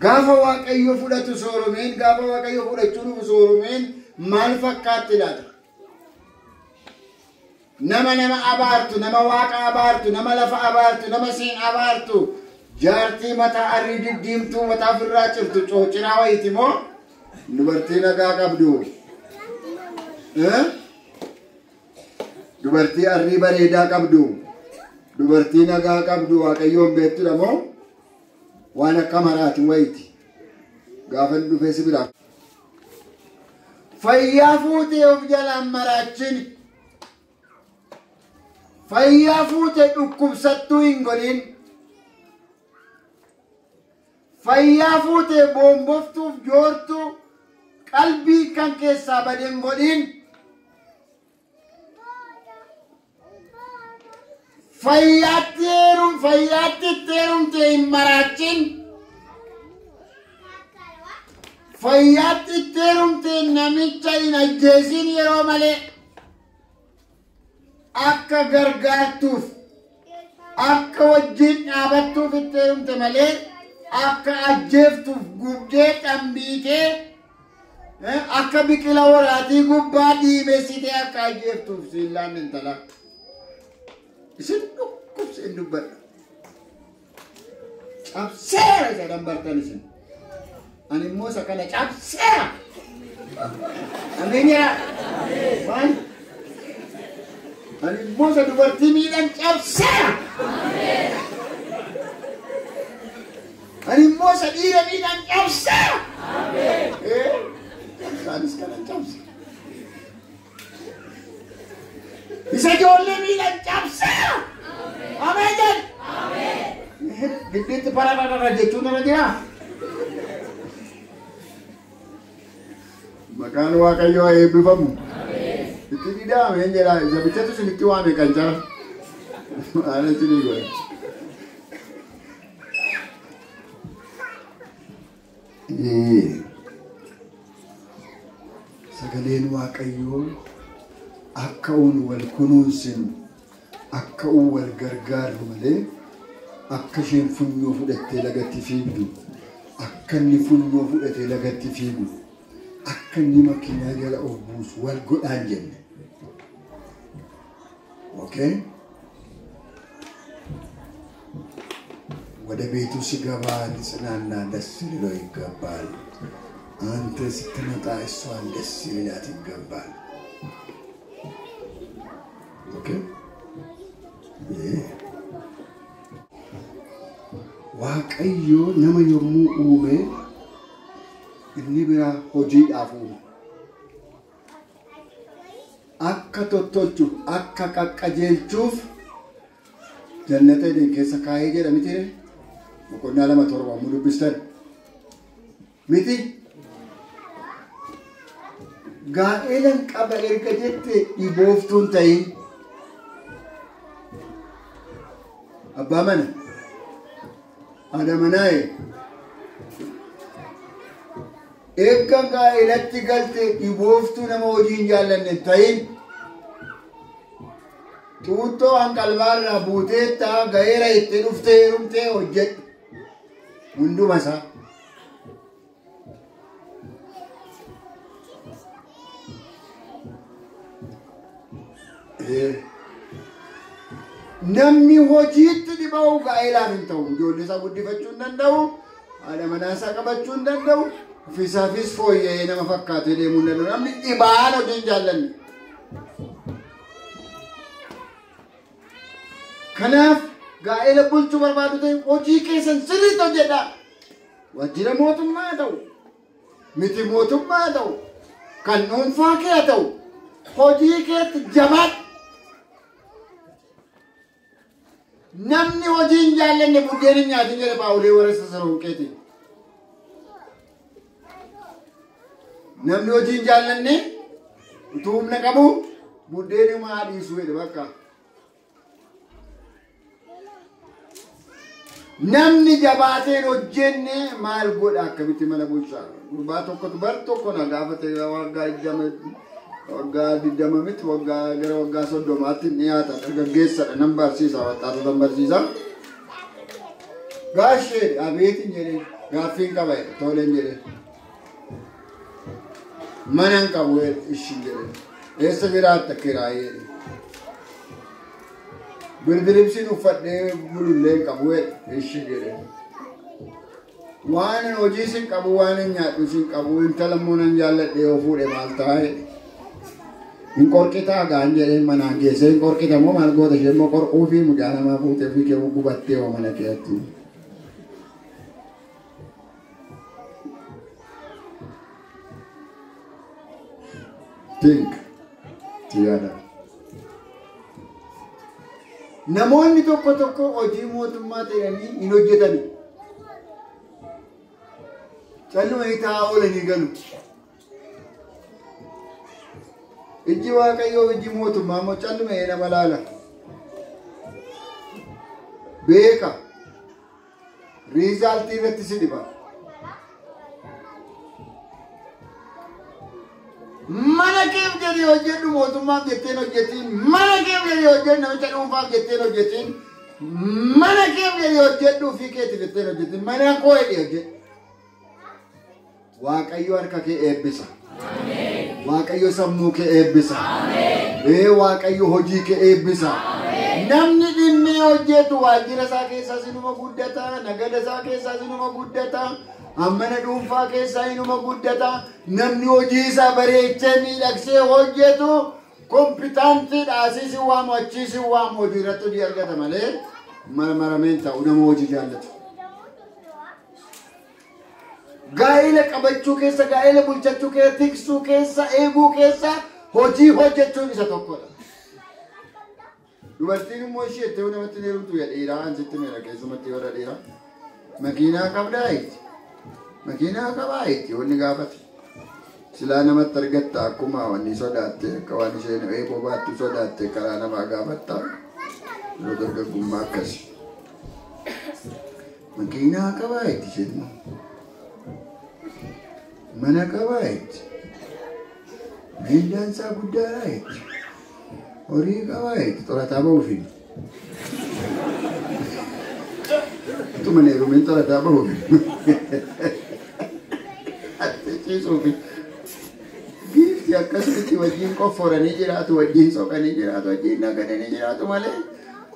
Gaafa Waaqayyo fudhatu Sooromeen, gaafa Waaqayyo fudhachuu dhufu Sooromeen maal fakkaatti laata? Nama nama abaartu, nama waaqa abaartu, nama lafa abaartu, nama siin abaartu, Jaartii mataa arrii diddiimtuu mataa ofirraa cirtu coocinaa wayiiti moo dubartii nagaa qabdu? Dubartii arrii bareedaa qabdu, dubartii nagaa qabdu Waaqayyoon beektudha moo waan akka maraati wayiiti? Gaafa inni dhufee si biraa. Fayyaa fuutee of jalaan maraachin. Fayyaa fuutee dhukkubsattuu hin godhin. Fayyaa fuutee bomboftuuf joortuu qalbii kan keessaa bade hin godhin. Fayyaatti heerumtee hin maraachin. Fayyaatti heerumtee namicha hin ajjeesin yeroo malee. Akka gargaartuuf, akka wajjin dhaabattuuf itti heerumte malee akka ajjeeftuuf gubdee dhambiitee akka biqila waraatii gubbaa dhiibessitee akka ajjeeftuuf siin laanne intala. Isin dhukkubseen dubbadha. Cabseera isa dambartan isin. Ani immoo isa kana cabseera. Ameen jedhaa. Maal? Ani immoo isa dubartii miidhan cabseera. Ani immoo isa dhiira miidhan cabseera. Isaanis kanan cabse. Isa ijoollee miidhan cabseera. Ameen jedhi. Gidduutti parararara jechuun nama jiraa? Maqaan Waaqayyoo haa eebbifamu. Itti didaa ameen jedhaa. Isa bichatu isinitti waame kan jara. Maal isinii godhe? Sagaleen Waaqayyoo akka uun wal kunuunsinu, akka uun wal gargaarru malee akka isheen funyoo fudhattee lagatti fiigdu, akka inni funyoo fudhatee lagatti fiigu, akka inni makiinaa jala of buusu wal godhaan jenne. Okay? ወደ ቤቱ ሲገባ ሊጽናና ደስ ሊለው ይገባል። አንተ ስትመጣ እሷን ደስ ሊላት ይገባል። Okay? Waaqayyo nama yommuu uume inni biraa hojiidhaaf uume. Akka tottolchuuf, akka qaqqajeelchuuf jannata Eden keessa kaa'ee jedha miti boqonnaa 2:7 ammoo dubbistan. Miti gaa'elan qaba erga jette dhibooftuun ta'in. Abbaa mana, haadha manaaye, erga gaa'elatti galte dhibooftuu nama hojii hin jaallanne ta'in. Xuuxxoo hanqalbaarraa buuteetta ga'eera itti dhuftee heerumtee hojjedhu. Hunduma isaa. Namni hojiitti dhiba'u gaa'elaaf hin ta'u. Ijoollee isaa guddifachuu hin danda'u. Haadha manaa isaa qabachuu hin danda'u. Ofiisaafis fooyya'ee nama fakkaatee deemuu hin danda'u. Namni dhibaan hojii hin jaallanne. Kanaaf gaa'ela bulchuu barbaadu ta'e hojii keessan sirriitti hojjedhaa. Waajjira mootummaa haa ta'u, miti mootummaa haa ta'u, kan dhuunfaa kee haa ta'u, hojii keetti jabaadhu. Namni hojii hin jaallanne buddeen hin nyaatin jedhe Phaawulos warra Tasalonqeetiin. Namni hojii hin jaallanne utuu humna qabu buddeenuma haa dhiisu jedhe bakka. Namni jabaateen hojjenne maal godha akkamitti mana bulchaa? Gurbaa tokkotu bar tokko na gaafate waggaa 20 miti waggaa gara waggaa 30tti dhiyaata dargaggeessadha nan barsiisa waxxaatota nan barsiisa. Gaashee abeetiin jedhee gaaffiin qaba jedhe toleen jedhee mana hin qabu ishiin jedhee eessa jiraatta kiraayee jedhee. Birdiribsiin uffadhee bulullee hin qabu ishii jedhe. Waan hojii sin qabu, waan hin nyaadhu sin qabu, intala immoo nan jaalladhee yoo fuudhe maal ta'a jedhe. Hin qorqitaa gaan jedheen manaan geessee hin qorqita moo maal goota ishee immoo qorquu fi mucaa namaa fuutee ofii kee gubattee hoo mana keetti. Think yaada. Namoonni tokko tokko hojii mootummaa ta'anii hin hojjetan. Calluma taa'aa oolanii galu. Ijji Waaqayyoo ijji mootummaa immoo calluma nama laala. Beeka. Riizaaltii irratti si dhiba. Mana keef jedhii hojjedhu mootummaaf jetteen hojjetiin, mana keef jedhii hojjedhu namicha dhuunfaaf jetteen hojjetiin, mana keef jedhii hojjedhu ofii keetiif jetteen hojjetiin, mana koo jedhii hojjedhu. Waaqayyo harka kee eebbisa. Waaqayyo sammuu kee eebbisa. Waaqayyo hojii kee eebbisa. Namni dhimmee hojjetu waajjira isaa keessaas inuma guddata, nagada isaa keessaas inuma guddata, mana dhuunfaa keessaa inuma guddata. Namni hojii isaa bareechee miidhagsee hojjetu kompitaantiidha. Asiis hin waamu, achiis hin waamu, hojii irratti hojii argata malee marmarameen ta'u nama hojii jaallatu. Gaa'ela qabachuu keessa, gaa'ela bulchachuu keessa, tiksuu keessa, eeguu keessa hojii hojjechuun isa tokkodha. Dubartiin immoo ishee itti namatti heerumtu ya dhiiraa ansitti meera keessumatti warra dhiiraa. Makiinaa qabdaa jechi. Makiinaa qabaa jechi wanni gaafate. Silaa namatti argatta akkuma wanni sodaatte akka waan isheen eeboo baattu sodaatte karaa namaa gaafatta. Yeroo dargaggummaa akkasi. Makiinaa qabaa jechi isheen immoo. Mana qabaa jechi. Miindaan isaa guddaadha jechi. Horii qabaa jechi xorataa bahuufi. Utuma hin heerumin xorataa bahuufi. Ati ciisuufi. Giifti akkasitti wajjin qofforanii jiraatu, wajjin soqanii jiraatu, wajjin nagadanii jiraatu malee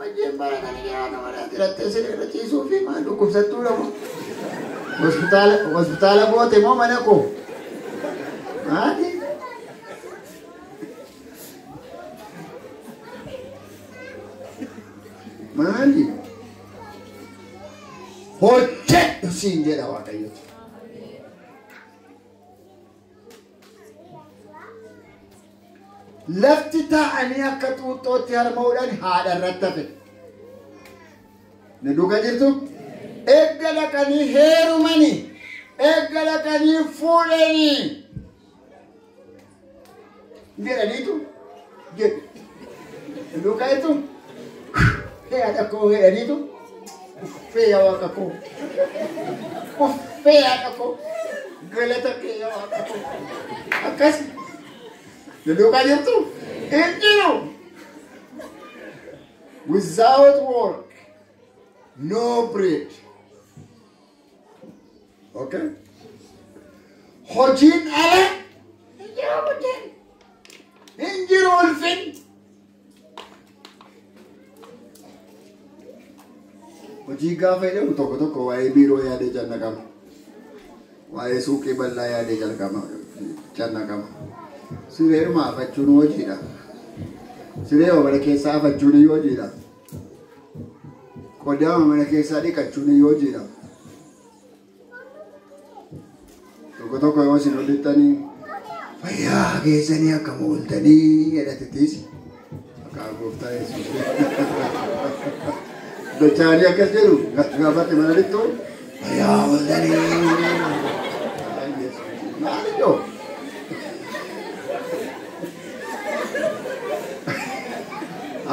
wajjin baratanii jiraatu malee hidhattee siree ciisuufi maal dhukkubsattuu dhabu. Hospitaala goote moo mana koo? Maali? Maali? Hojjedhu siin jedha Waaqayyotu. Lafti taa'anii akka xuuxxootti harma'uudhaan haadha irratti hafe. Ni duuka jirtu? Eegga dhaqanii heerumanii, eegga dhaqanii fuudhanii jedhaniitu jedhu. Ni duuka jirtu? Haadha koo jedhaniitu uffee yaa waaqa koo, uffee haadha koo, galata kee yaa waaqa koo. Akkas. Ni duuka jirtu? Hin jiru. Without work, no bread. Okay? Hojiin ala hin jiru buddeen. Hin jiru ulfin. Hojii gaafa jedhamu tokko tokko waa'ee biiroo yaadee cannaqama. Waa'ee suuqii bal'aa yaadee cannaqama. Sireeruma afachuun hojiidha. Siree mana keessaa afachuun iyyuu hojiidha. Qodaa mana keessaa dhiqachuun iyyuu hojiidha. Tokko tokko yoo isin hojjettanii fayyaa keessanii akkam ooltanii jedhatittis maqaa gooftaa Yesuus. Dachaanii akkas jedhu gaafatti mana lixxu fayyaa ooltanii. Maal ijoo?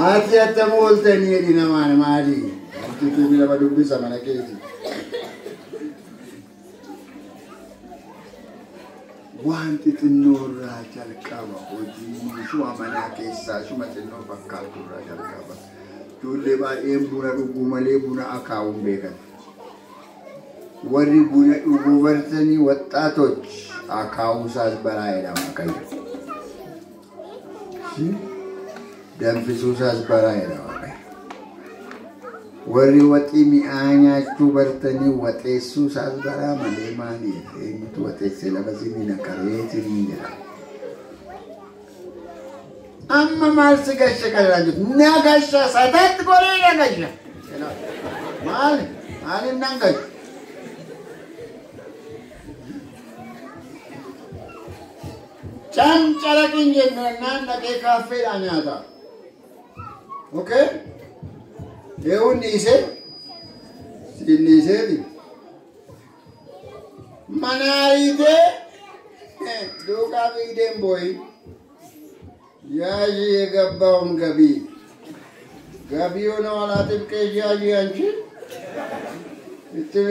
Ati attam ooltanii jedhi namaan maali? Wanti nama dubbisa mana keeti. Wanti xinnoo irraa jalqaba hojii shuma manaa keessaa shuma xinnoo fakkaatu irraa jalqaba. Ijoollee baay'een buna dhuguu malee buna akaawuu hin beekan. Warri buna dhuguu bartanii waxxaatoch akaawuu isaas baraa jedha Waaqayyo. Danfisuu isaas baraa jedha Waaqayyo. Warri waxii mi'aa nyaachuu bartanii waxeessuu isaas baraa malee maaliif eenyutu waxeessee lafa isinii naqaree isinii jedha. Amma maal si gashe kana jirtu? Na gasha sateetti godhee na gasha. Maali? Maaliif nan gashu? Cancalaqin jennaan dhaqee kaaffeedhaa nyaata. Okay? Eewwan dhiisee siin dhiiseeti. Mana ariitee duukaa fiigdeen boo'i. ያዢ የገባውን ገቢ ገቢውን ኋላ ጥብቄሽ ያዢ አንቺ itti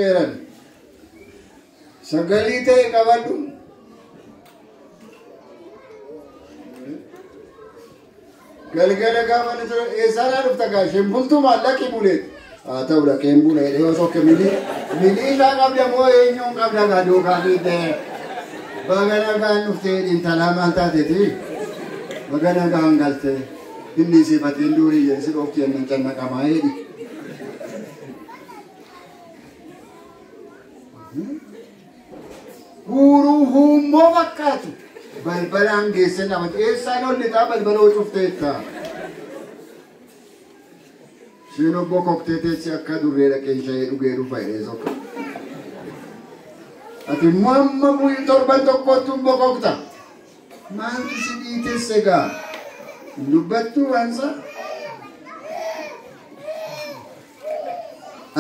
sagalii ta'e qabadhu. Galgala gaafa ni ture eessaadhaa dhufta gaa isheen bultuu maallaqi buleet. Haa ta'u dhaqeen bula jedhee osoo akka milii isaa qabda moo eenyuun qabda gaa duukaa fiigdee bagana gaan dhuftee intalaa maal taateeti bagana gaan galtee inni sifatiin durii jedhe si dhoofti jennaan cannaqamaa jedhi. Huuruu huummoo fakkaatu balbalaan geesse namatti eessaan ol lixaa balbala cufteetta. Isheen obbo koktee teessi akka durree dhaqee shayee dhugee dhufa jedhee sokka. Ati immoo amma bu'ii torban tokkotti bokokta. Maaltu si dhiitesse egaa? Hin dubbattuu waansa?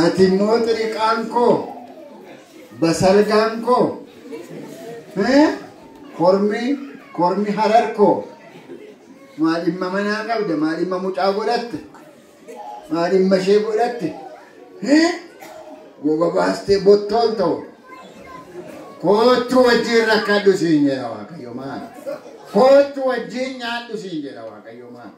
Ati immoo xiriqaan koo basalgaan koo kormi harar koo maal dhimma manaa qabda maal dhimma mucaa godhatte maal dhimma ishee godhatte goga baastee bottool ta'u kootu wajjin rakkadhu siin jedha Waaqayyo maal kootu wajjin nyaadhu siin jedha Waaqayyo maal.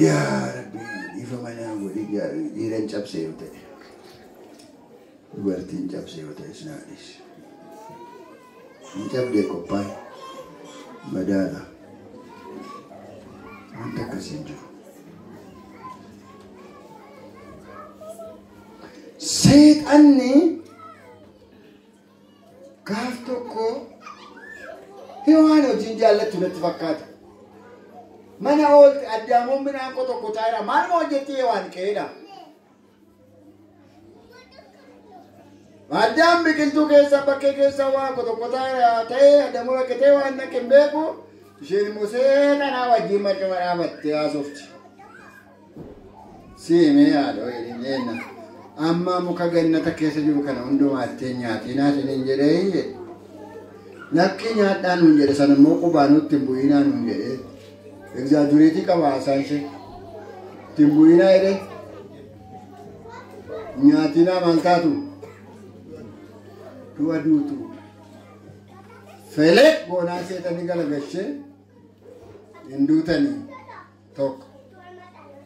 Yaa Rabbi dhiifa manaa godhi dhiiran cabsee yoo ta'e dubartiin cabsee yoo ta'e sinaanis hin cabdee qophaa'e madaala wanta akkasii hin jiru. Seexanni gaaf tokko Hewaan hojiin jaallattu natti fakkaata. Mana oolte addaamuun midhaan koo tokko taa'eera. Maaluma hojjetti Hewaan qe'eedha. Addaam biqiltuu keessa bakkee keessa waa tokko taa'eera ta'ee addaamuu rakkatee waan naqe hin beeku. Isheen immoo seexanaa wajjin marcuma dhaabattee haasofti. Siimee haadha wayii amma muka gannata keessa jiru kana hundumaa nyaatinaa isiniin jedhee jedhe. Lakki nyaadhaa nuun jedhe sana immoo qubaa nutti hin bu'inaa nuun jedhee. Egzaajureetii qaba haasaan ishee. Itti hin bu'inaa jedhee. Nyaatinaa maal taatu? Du'a duutu. Felee goonaa seexanii galagashee hin duutanii tokko.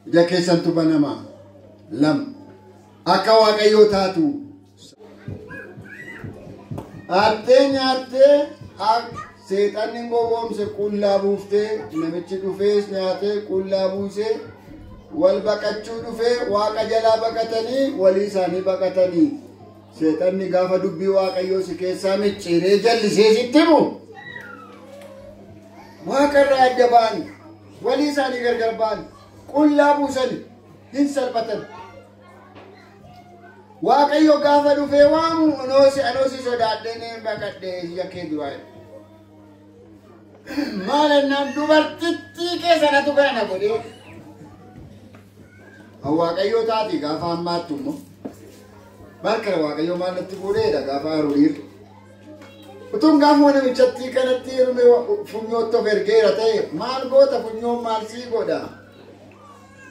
Ija keessantu banamaa lama. Akka Waaqayyoo taatu. Attee nyaattee seexanni gowwoomse qullaa buuftee namichi dhufees nyaatee qullaa buusee wal baqachuu dhufee waaqa jalaa baqatanii walii isaanii baqatanii seexanni gaafa dubbii Waaqayyoo si keessaa micciiree jallisee sitti himu waaqarraa adda ba'an walii isaanii gargar ba'an qullaa buusan hin salphatan. Waaqayyo gaafa dhufee waamu anoosi sodaadhee baqadhee ija kee duraa. Maal ennaan dubartittii keessanatu kana na godhee. Waaqayyo taati gaafa ammaattu immoo. Maal kana Waaqayyo maal natti fuudheedha gaafa haru dhiirri. Utuun gaafuma namichattii kanatti heerume funyootti of ergeera ta'e maal goota funyoon maal sii godha?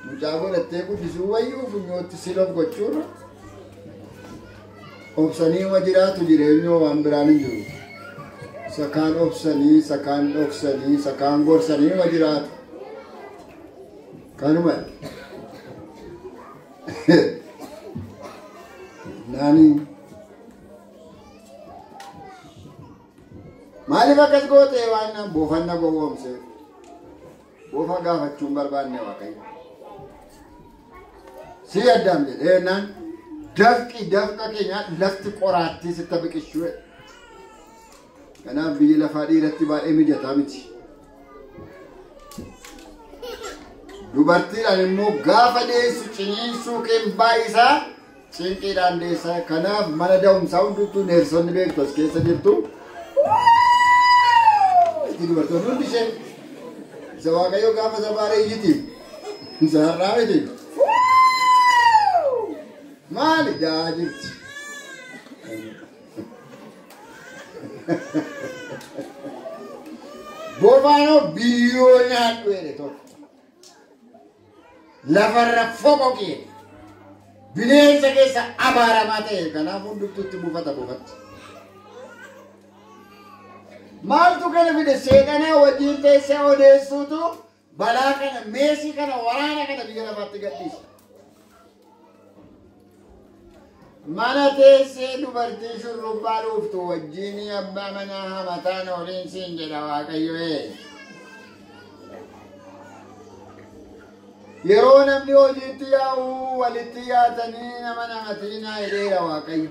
Mucaa godhattee guddisuu wayyuu funyootti si of gochuurra. Obsanii uma jiraatu jireenyoo waan biraan hin jiru. Sakaan obsanii, sakaan dhoksanii, sakaan gorsanii uma jiraatu. Kanuma. Naani. Maaliif akkas goote waan boofanna gowwoomse? Bofa gaafachuun barbaanne Waaqayyo. Si Addaam jedhe eenaan dafqi dafqa keenya lafti qoraattii sitta biqilchuu. Kanaaf biyyi lafaa dhiiratti baay'ee mijataa miti. Dubartiidhaan immoo gaafa deessu ciniinsuu keen baay'isaa cinqiidhaan deessaa. Kanaaf mana da'umsaa hunduttuu neersonni beektu as keessa jirtu. Itti dubartoonni hundi ishee isa Waaqayyo gaafa sabaaree iyyiti. Isa har'aa miti. Maali da'aa jirti. Bofaanoo biyyoo nyaadhu jedhe tokko. Lafarra foqoqee bineensa keessa abaaramaa ta'e kanaaf hundumtuutti buufata buufatti. Maaltu kana fide seexanaa wajjin teessee odeessuutu balaa kana meesii kana waraana kana biyya lafaatti gadhiisa. Mana teessee dubartii shurrubbaa dhuuftu wajjin abbaa manaa hamataan oliin siin jedha Waaqayyo. Yeroo namni hojiitti yaa'u walitti yaatanii nama namatiin jedheera Waaqayyo.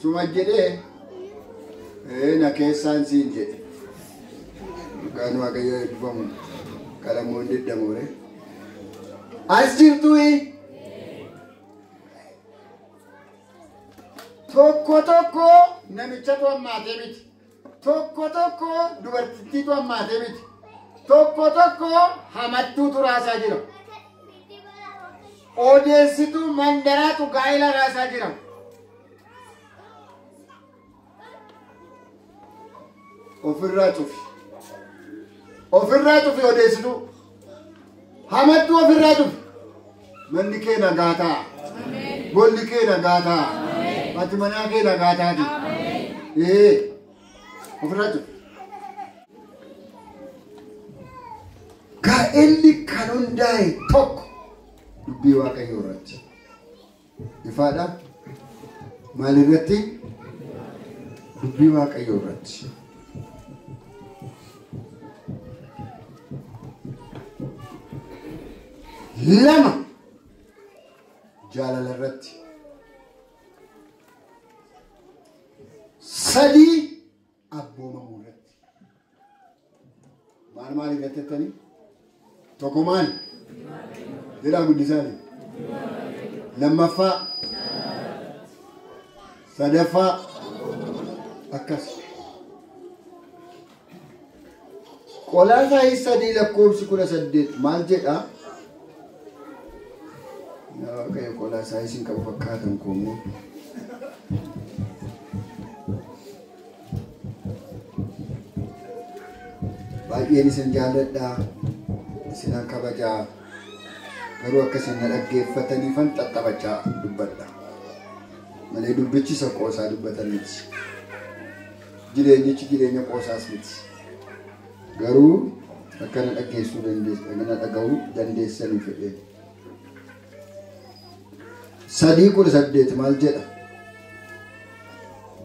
Suma jedhee na keessaan siin jedhe. Maqaan Waaqayyo eebbifamu qalamoon diddamoore. As jirtuu tokko tokko namichatu hammaatee miti. Tokko tokko dubartittiitu hammaatee miti. Tokko tokko hamattuutu raasaa jira. Odeessituu mandaraatu gaa'ela raasaa jira. Ofirraa cufi. Ofirraa cufi odeessituu. Hamattuu ofirraa cufi. Manni kee nagaa ta'a. Golli kee nagaa ta'a. Ati manaa kee nagaa taati. Ofirraa cufi. Gaa'elli kan hundaa'e tokko dubbii Waaqayyoo irratti. Ifaadha? Maal irratti? Dubbii Waaqayyoo irratti. Lama jaalala irratti. Sadii abboomamuu irratti. Maal maal irratti jettanii? Tokko maal? Jedhaa guddisaani. Lammaffaa. Sadaffaa. Akkas. Qolaasaayis 3:18 maal jedhaa? Waaqayyo Qolaasaayis hin qabu fakkaatan koommoo. Baay'een isin jaalladhaa. Isinan kabajaa garuu akkasiin na dhaggeeffataniifan xaxxabachaa dubbadha. Malee dubbichi isa qoosaa dubbatan miti. Jireenyichi jireenya qoosaas miti. Garuu akka na dhaggeessuu dandeessan, na dhaga'uu dandeessanii fedhee. 3:18 maal jedha?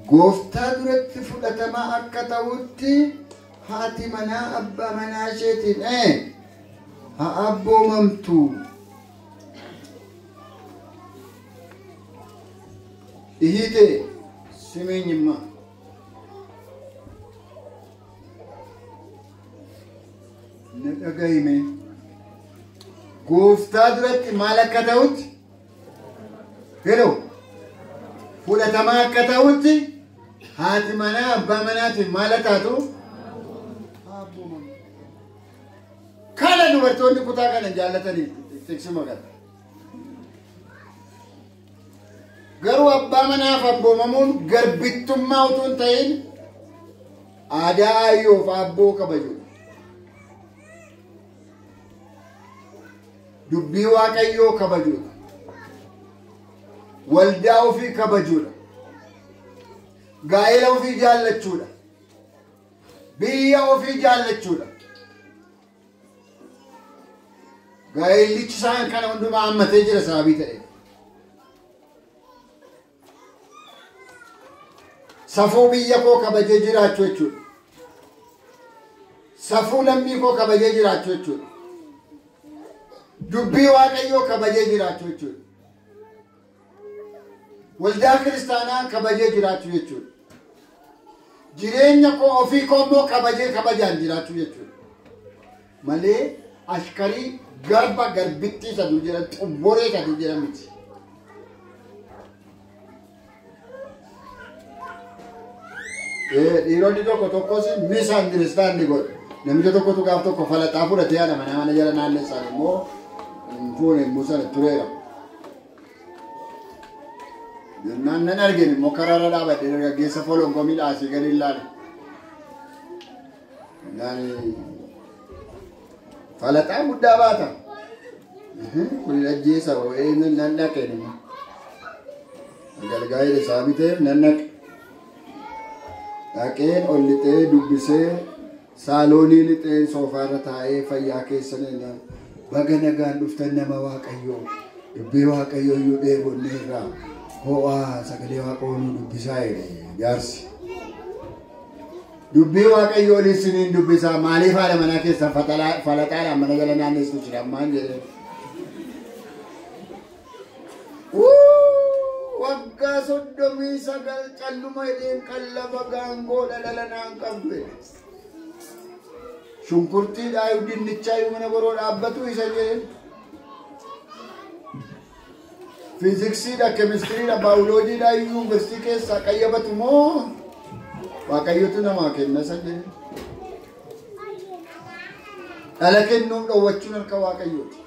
Gooftaa duratti fudhatamaa akka ta'utti haati manaa abbaa manaa isheetiin haa abboomamtu. Ihite simenyimma. Na dhaga'ime. Gooftaa duratti maal akka ta'utti? Hello. Fudhatamaa akka ta'utti haati manaa abbaa manaatiin maal taatu? Kana dubartoonni kutaa kana jaallatanii tiksuma kana. Garuu abbaa manaaf abboomamuun garbittummaa utuu hin ta'in aadaa ayyoof abboo kabajuudha. Dubbii Waaqayyoo kabajuudha. Waldaa ofii kabajuudha. Gaa'ela ofii jaallachuudha. Biyya ofii jaallachuudha. Gaa'ellichi isaan kana hundumaa hammatee jira sababii ta'eef. Safuu biyya koo kabajee jiraachuu jechuudha. Safuu lammii koo kabajee jiraachuu jechuudha. Dubbii Waaqayyoo kabajee jiraachuu jechuudha. Waldaa kiristaanaa kabajee jiraachuu jechuudha. Jireenya koo ofii koo immoo kabajee kabajaan jiraachuu jechuudha. Malee ashkarii garba garbittii saduu jedhan xomboree saduu jedhan miti. Dhiironni tokko tokkos misunderstand godhu. Namicha tokkotu gaaf tokko falaxaa fudhatee haadha manaa mana jala naannessan immoo fuune immoo sana tureera. Jennaan nan argin immoo karaarra dhaabadhee dargaggeessa folonkomii dhaasii gadi ilaale. Jennaan falaxaa guddaa baata. Kun ajjeesa nan dhaqeen immoo. Galgaa'ee isaa biteef nan dhaqe. Dhaqeen ol lixee dubbisee saaloonii lixeen soofaarra taa'ee fayyaa keessan baga nagaan dhuftan nama Waaqayyoo dubbii Waaqayyoo iyyuu dheebonneerra ho'aa sagalee Waaqayyoo nu dubbisaa jedhe jaarsi. Dubbii Waaqayyoo isiniin dubbisaa maaliif haadha manaa keessan falaxaadhaan mana jala naannessu jira ammaan jedhe. Waggaa 39 calluma jedheen qallaba gaangoo dhala naan qabdu jedhe. Shunkurtiidhaa dinnichaa mana boroo dhaabbatu isa jedhe. Fiiziksiidha, keemistiriidha, baayoloojiidha yuunivarsiitii keessaa qayyabatu moo Waaqayyotu namaa kenna isa jedhe. Dhala kennuun dhoowwachuun harka Waaqayyooti.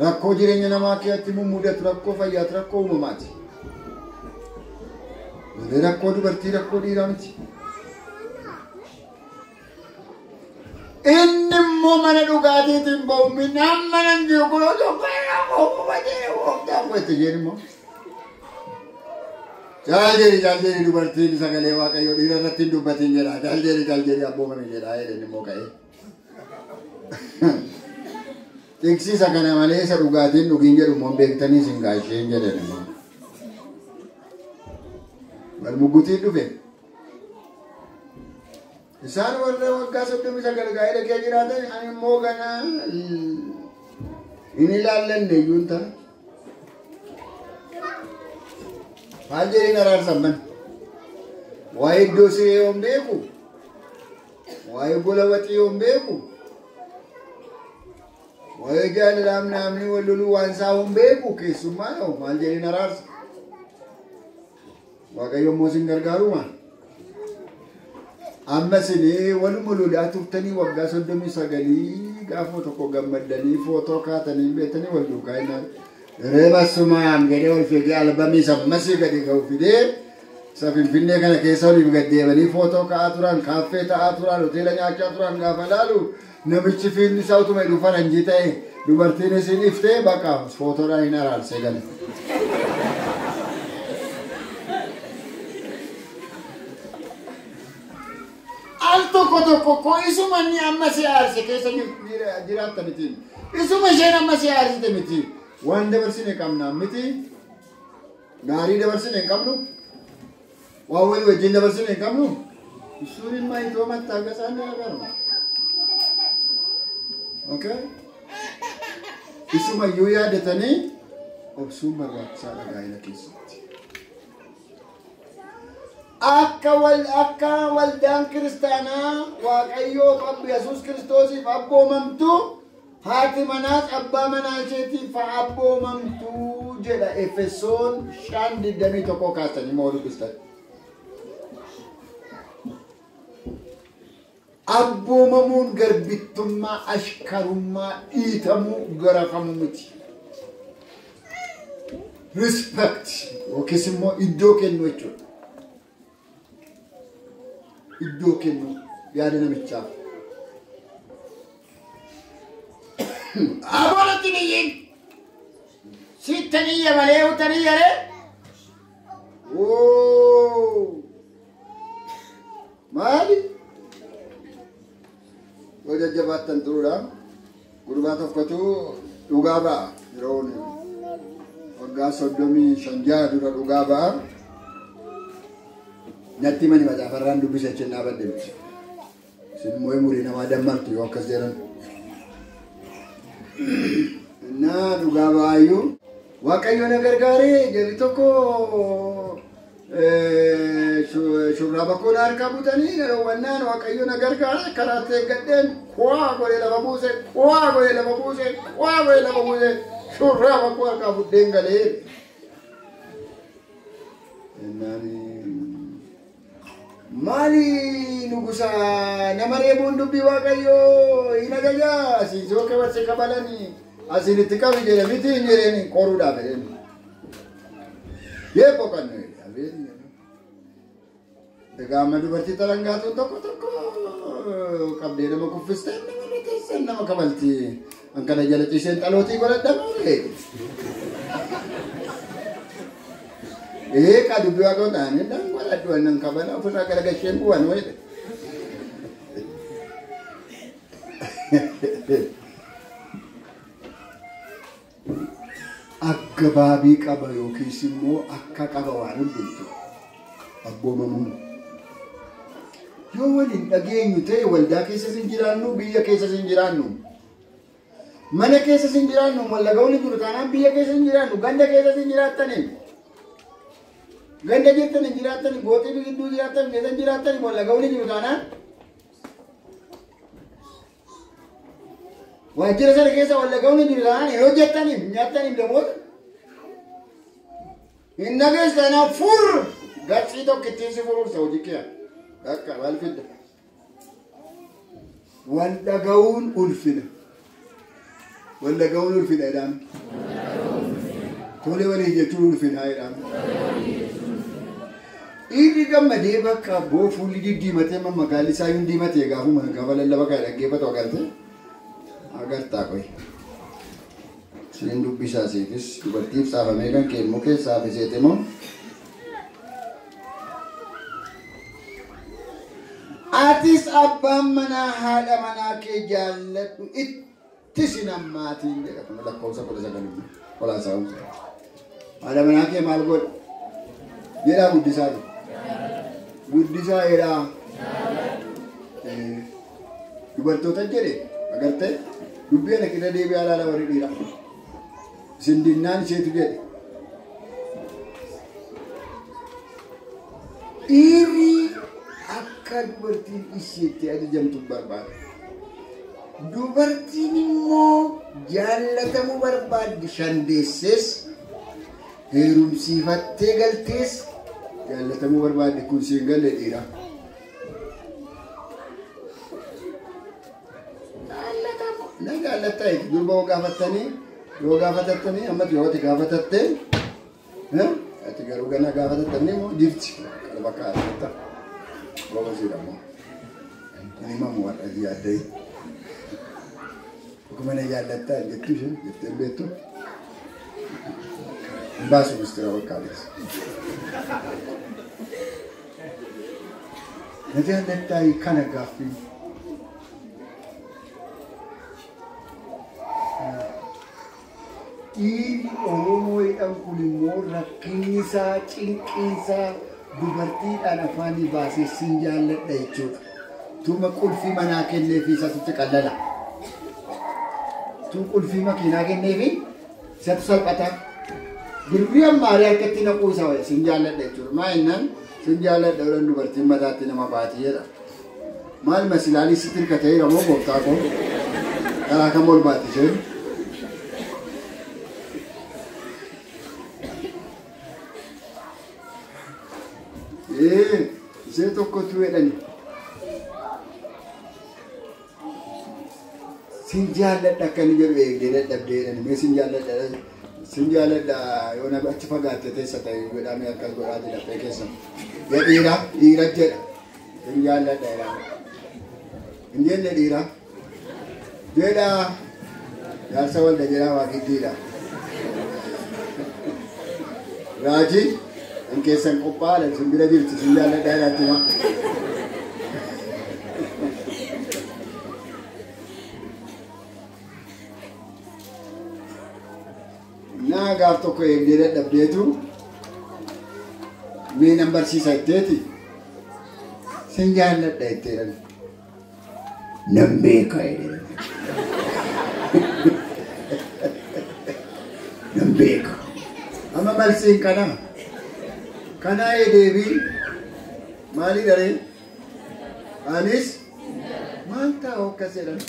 Rakkoo jireenya namaa keessatti mudatu rakkoo fayyaati, rakkoo uumamaati. Malee rakkoo dubartii, rakkoo dhiiraa miti. Inni immoo mana dhugaatiitiin ba'u midhaan mana hin jiru kun osoo itti jeen immoo. Caal jedhi dubartiin sagalee Waaqayyoo dhiira irratti hin dubbatin jedha. Caal jedhi abboomame jedha jedhan immoo ka'ee. Tiksisa kana malee isa dhugaatiin dhugiin jedhu immoo beektanii isin gaasheen jedhan immoo. Walmuggutiin dhufe. Isaan warra waggaa 39 gaa'ela kee jiraatan ani immoo ganaa hin ilaallanne iyyuu hin ta'a. Maal jedheen araarsan mana? Waa'ee iddoo siree yoon beeku, waa'ee gola waxii yoon beeku, waa'ee jaalalaaf namni wal loluu waan isaa yoon beeku keessummaa yoo maal jedheen araarsa? Waaqayyo immoo isin gargaaruma. Amma isin waluma lolaa turtanii waggaa 39 gaafa tokko gammaddanii footoo kaatanii beektanii wal duukaa jennaan. Reeba sumaam jedhee ol fiigee albamii sammasii gadi ga'u fidee isa Finfinnee kana keessa oliif gad deemanii footoo ka'aa turan, kaaffee ta'aa turan, hoteela nyaachaa turan gaafa laalu namichi fiilni isaa utuma hidhuu faranjii ta'e dubartiin isin iftee bakka footoodhaan hin araarsee gale. Al tokko tokko koo isuma inni amma si aarse keessa jiraatta miti. Isuma isheen amma si aarsite miti. Waan dabarsine qabna miti. Gaarii dabarsine hin qabnu. Waan walii wajjin dabarsine hin qabnu. Isuun ilmaa itoo mattaagasaan ni agarra. Okay? Isuma iyyuu yaadatanii obsuun barbaachisaadha gaa'ela keessatti. Akka waldaan kiristaanaa Waaqayyoof Yesuus Kiristoosiif abboomamtu haati manaas abbaa manaa isheetiif abboomamtu jedha Efesoon 5:21 kaasanii moo dubbistan. Abboomamuun garbittummaa, ashkarummaa, dhiitamuu, garafamuu miti. Respect yookiis immoo iddoo kennu jechuudha. Iddoo kennu yaada namichaaf. Aboolatti niyyiin sitti niyya malee uta niyya ree. Maali? Yoo jajjabaattan turuudha. Gurbaa tokkotu dhugaa ba'a yeroo waggaa 35 dura dhugaa ba'a. Natti mani macaafarraan dubbisa jechuun dhaabadde miti. Isin immoo umurii namaa dammartu yoo akkas jedhan. Innaa dhugaa baay'uu Waaqayyo na gargaaree jarri tokko shurraaba koo na harkaa butanii na dhoowwannaan Waaqayyo na gargaaree karaatti eeggadheen kuwaa godhee lafa buuse kuwaa godhee lafa buuse kuwaa godhee lafa buuse shurraaba koo harkaa fudheen galee. Innaan maali nugusa nama reebuun dubbii Waaqayyoo hin ajajaa asiin yoo kabarse kabalanii asiin itti qabi jedhe miti hin jedheen qoruudhaaf jedheen. Yeeqoo kan nuyi abeeti. Egaa amma dubartii tarangaatuun tokko tokko qabdee nama kuffistee nama irra teessee nama kabalti. An kana jala ciiseen xalootii godhadha malee. Eeqa dubbii Waaqayyoo ta'anii nan godhadhu nan kabala ofirraa garagasheen bu'an wayidha. Akka baabii qaba yookiis immoo akka qaba waan hundumtu abboomamuun. Yoo waliin dhageenyu ta'e waldaa keessas hin jiraannu, biyya keessas hin jiraannu. Mana keessas hin jiraannu, wallaga'uun hin jiru taanaan biyya keessa hin jiraannu, ganda keessas hin jiraattani. Ganda jirtan hin jiraattani, gooxii gidduu jiraattan, keessa hin jiraattani, wallaga'uun hin jiru taanaan. Waajjira sana keessa wallaga'uun hin jiru taanaan hin hojjettani, hin nyaattani namoota. Hin dhageessu taanaan fur gatsii tokkittiin si furuursa hojii kee. Akka maal fidda? Wal dhaga'uun ulfina. Wal dhaga'uun ulfina jedhama. Tole walii jechuun ulfina jedhama. Dhiirri gammadee bakka boo fuulli diddiimatee magaalli isaa hin diimatee gaafuma gaafa lallaba kana dhaggeeffatu agartee agartaa qoy. Siin dubbisaa siifis dubartiif saafamee kan kee immoo keessaa hafiseete moo? Atis abbaan manaa haadha manaa kee jaalladhu itti sin hammaatiin jedha kun lakkoofsa 19 olaasaa. Haadha manaa kee maal godha? Jedhaa guddisaa jedha. Guddisaa jedhaa. Dubartoota jedhe agartee dubbii ana qina deebi'aa ilaala warri dhiiraa. Isin dinnaan isheetu jedhe. Dhiirri akka dubartiin isheetti ajajamtu barbaada. Dubartiin immoo jaallatamuu barbaaddi shandeessees heerumsiifattee galtees jaallatamuu barbaaddi kun siin galle dhiira. Jaallatamuu na jaallatta durba yoo gaafattanii yoo gaafatattanii amma yoo ati gaafatattee ati garuu gana gaafatattanii immoo jirti bakka argatta. Goba jedhamu. Inni mamu warra yaaddee. Akkuma na jaallattaa jettu isheen jettee beektu. Hin baasu mistira bakka alees. Na jaallattaa kana gaaffii. Dhiirri Oromoo jedhamu kun immoo rakkinni isaa cinqiin isaa dubartiidhaan afaanii baasee sin jaalladha jechuudha. Tuma qulfii manaa kenneefi isatu qallala. Tu qulfii makiinaa kenneefi isatu salphata. Birrii ammaarii harkatti naquu isaa wayya sin jaalladha jechuudha. Maa jennaan sin jaalladha jedhan dubartiin mataatti nama baati jedha. Maal masilaalii sitti hirkateera moo gooftaa koo? Karaa kam ol baati isheen? Ishee tokkotu jedhani. Sin jaalladha akka inni jedhu eegdee dadhabdee jedhani. Mee sin jaalladha sin jaalladha yoo na achi fagaatte teessa ta'e godhamee akkas godhaa jedha keessa. Yaa dhiira dhiira jedha. Sin jaalladha jedha. Hin jenne dhiira. Jedha jaarsa walda jedhaa waa giddiidha. Raajii kan keessan qophaa'aa sin bira jirti sin jaalladha jedhaatti hima. Naa gaaf tokko eegdee dadhabdeetu mee nan barsiisa jetteeti. Sin jaalladha jetteedhan. Nan beeka jedhee. Nan beeka. Amma malsiin kana. Kanaa deebii maalii daree? Anis maal ta'a akkas jedhan.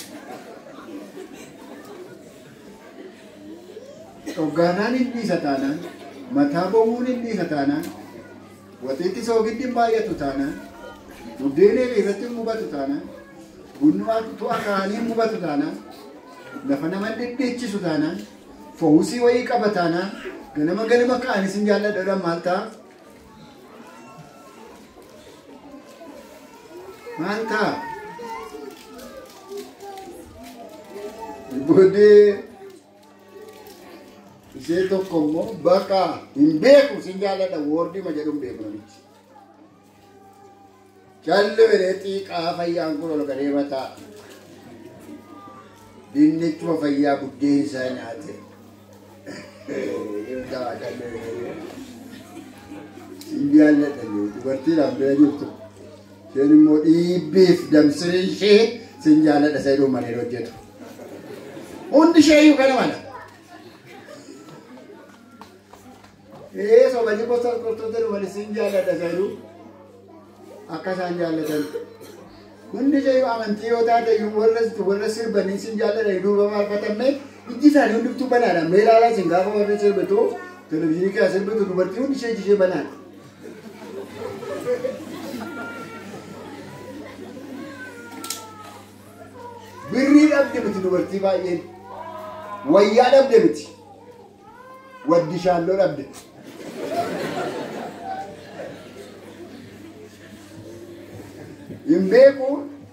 Hoggaanaan hin dhiisa taanaan, mataa bowwuun hin dhiisa taanaan, waxiitti soogiddi hin baay'atu taanaan, buddeen irratti hin gubatu taanaan, bunni tu'a kaanii hin gubatu taanaan, lafa nama dhidhiichisu taanaan, foosii wayii qaba taanaan, ganama ganama ka'anis hin jaalladha maal ta'a? Maal ta'a? Booddee ishee tokko immoo bakka hin beeku sin jaalladha woordima jedhu hin beeku namichi. Calli jedhee xiiqaa fayyaan kun ol gadee mataa. Dinnichuma fayyaa buddeen isaa nyaate. Sin jaalladha dubartiidhaan bira jirtu. Isheen immoo dhiibbiif damsiriin ishee sin jaalladha isa jedhuun malee hojjetu. Hundi isheeyyuu kana mala. Sobanii gosa qortoota dhufanii sin jaalladha isa jedhu akka isaan jaallatan. Hundi isheeyyuu amantii yoo taate warra sirbanii sin jaalladha duuba faarfatamne ijji isaanii hundumtuu banaadha. Mee ilaalaa isin gaafa warra sirbitu televizyiinii keessa sirbitu dubartii hundi ishee iji ishee banaadha. Birrii dhabde miti dubartii baay'een. Wayyaa dhabde miti. Waddi shaalloo dhabde. Hin beeku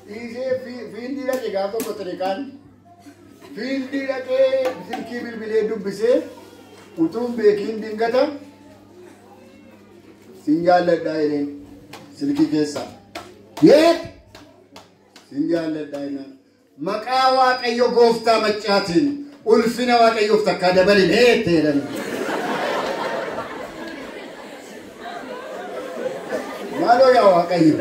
dhiisee fiildii dhaqe gaaf tokko xiriqaan fiildii dhaqee silkii bilbilee dubbisee utuu hin beekiin dingata sin jaalladhaa jedheen silkii keessaa. Yeet! Sin jaalladhaa jennaan. Maqaa Waaqayyo gooftaa maccaatiin ulfina Waaqayyoof takkaa dabalinee jetteedhan. Maaloo yaa Waaqayyo.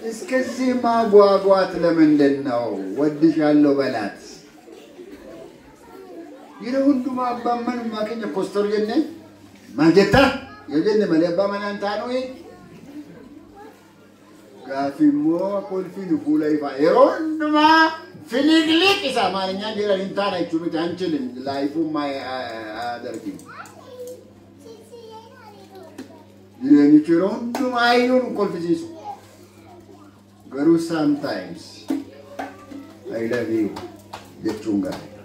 እስከዚህ ማጓጓት ለምንድን ነው? ወድሻለሁ በላት። Yeroo hundumaa abbaan manummaa keenya kostor jennee maal jettaa yoo jenne malee abbaa manaa hin taanu. Gaaffii immoo kolfiin fuula ifaa yeroo hundumaa filiqliq isa amaarinyaan jedhan hin taana jechuu miti አንችልም laayifuun አያደርግም. Jireenyichi yeroo hundumaa iyyuu nu kolfisiisu. Garuu sometimes I love you jechuun gaariidha.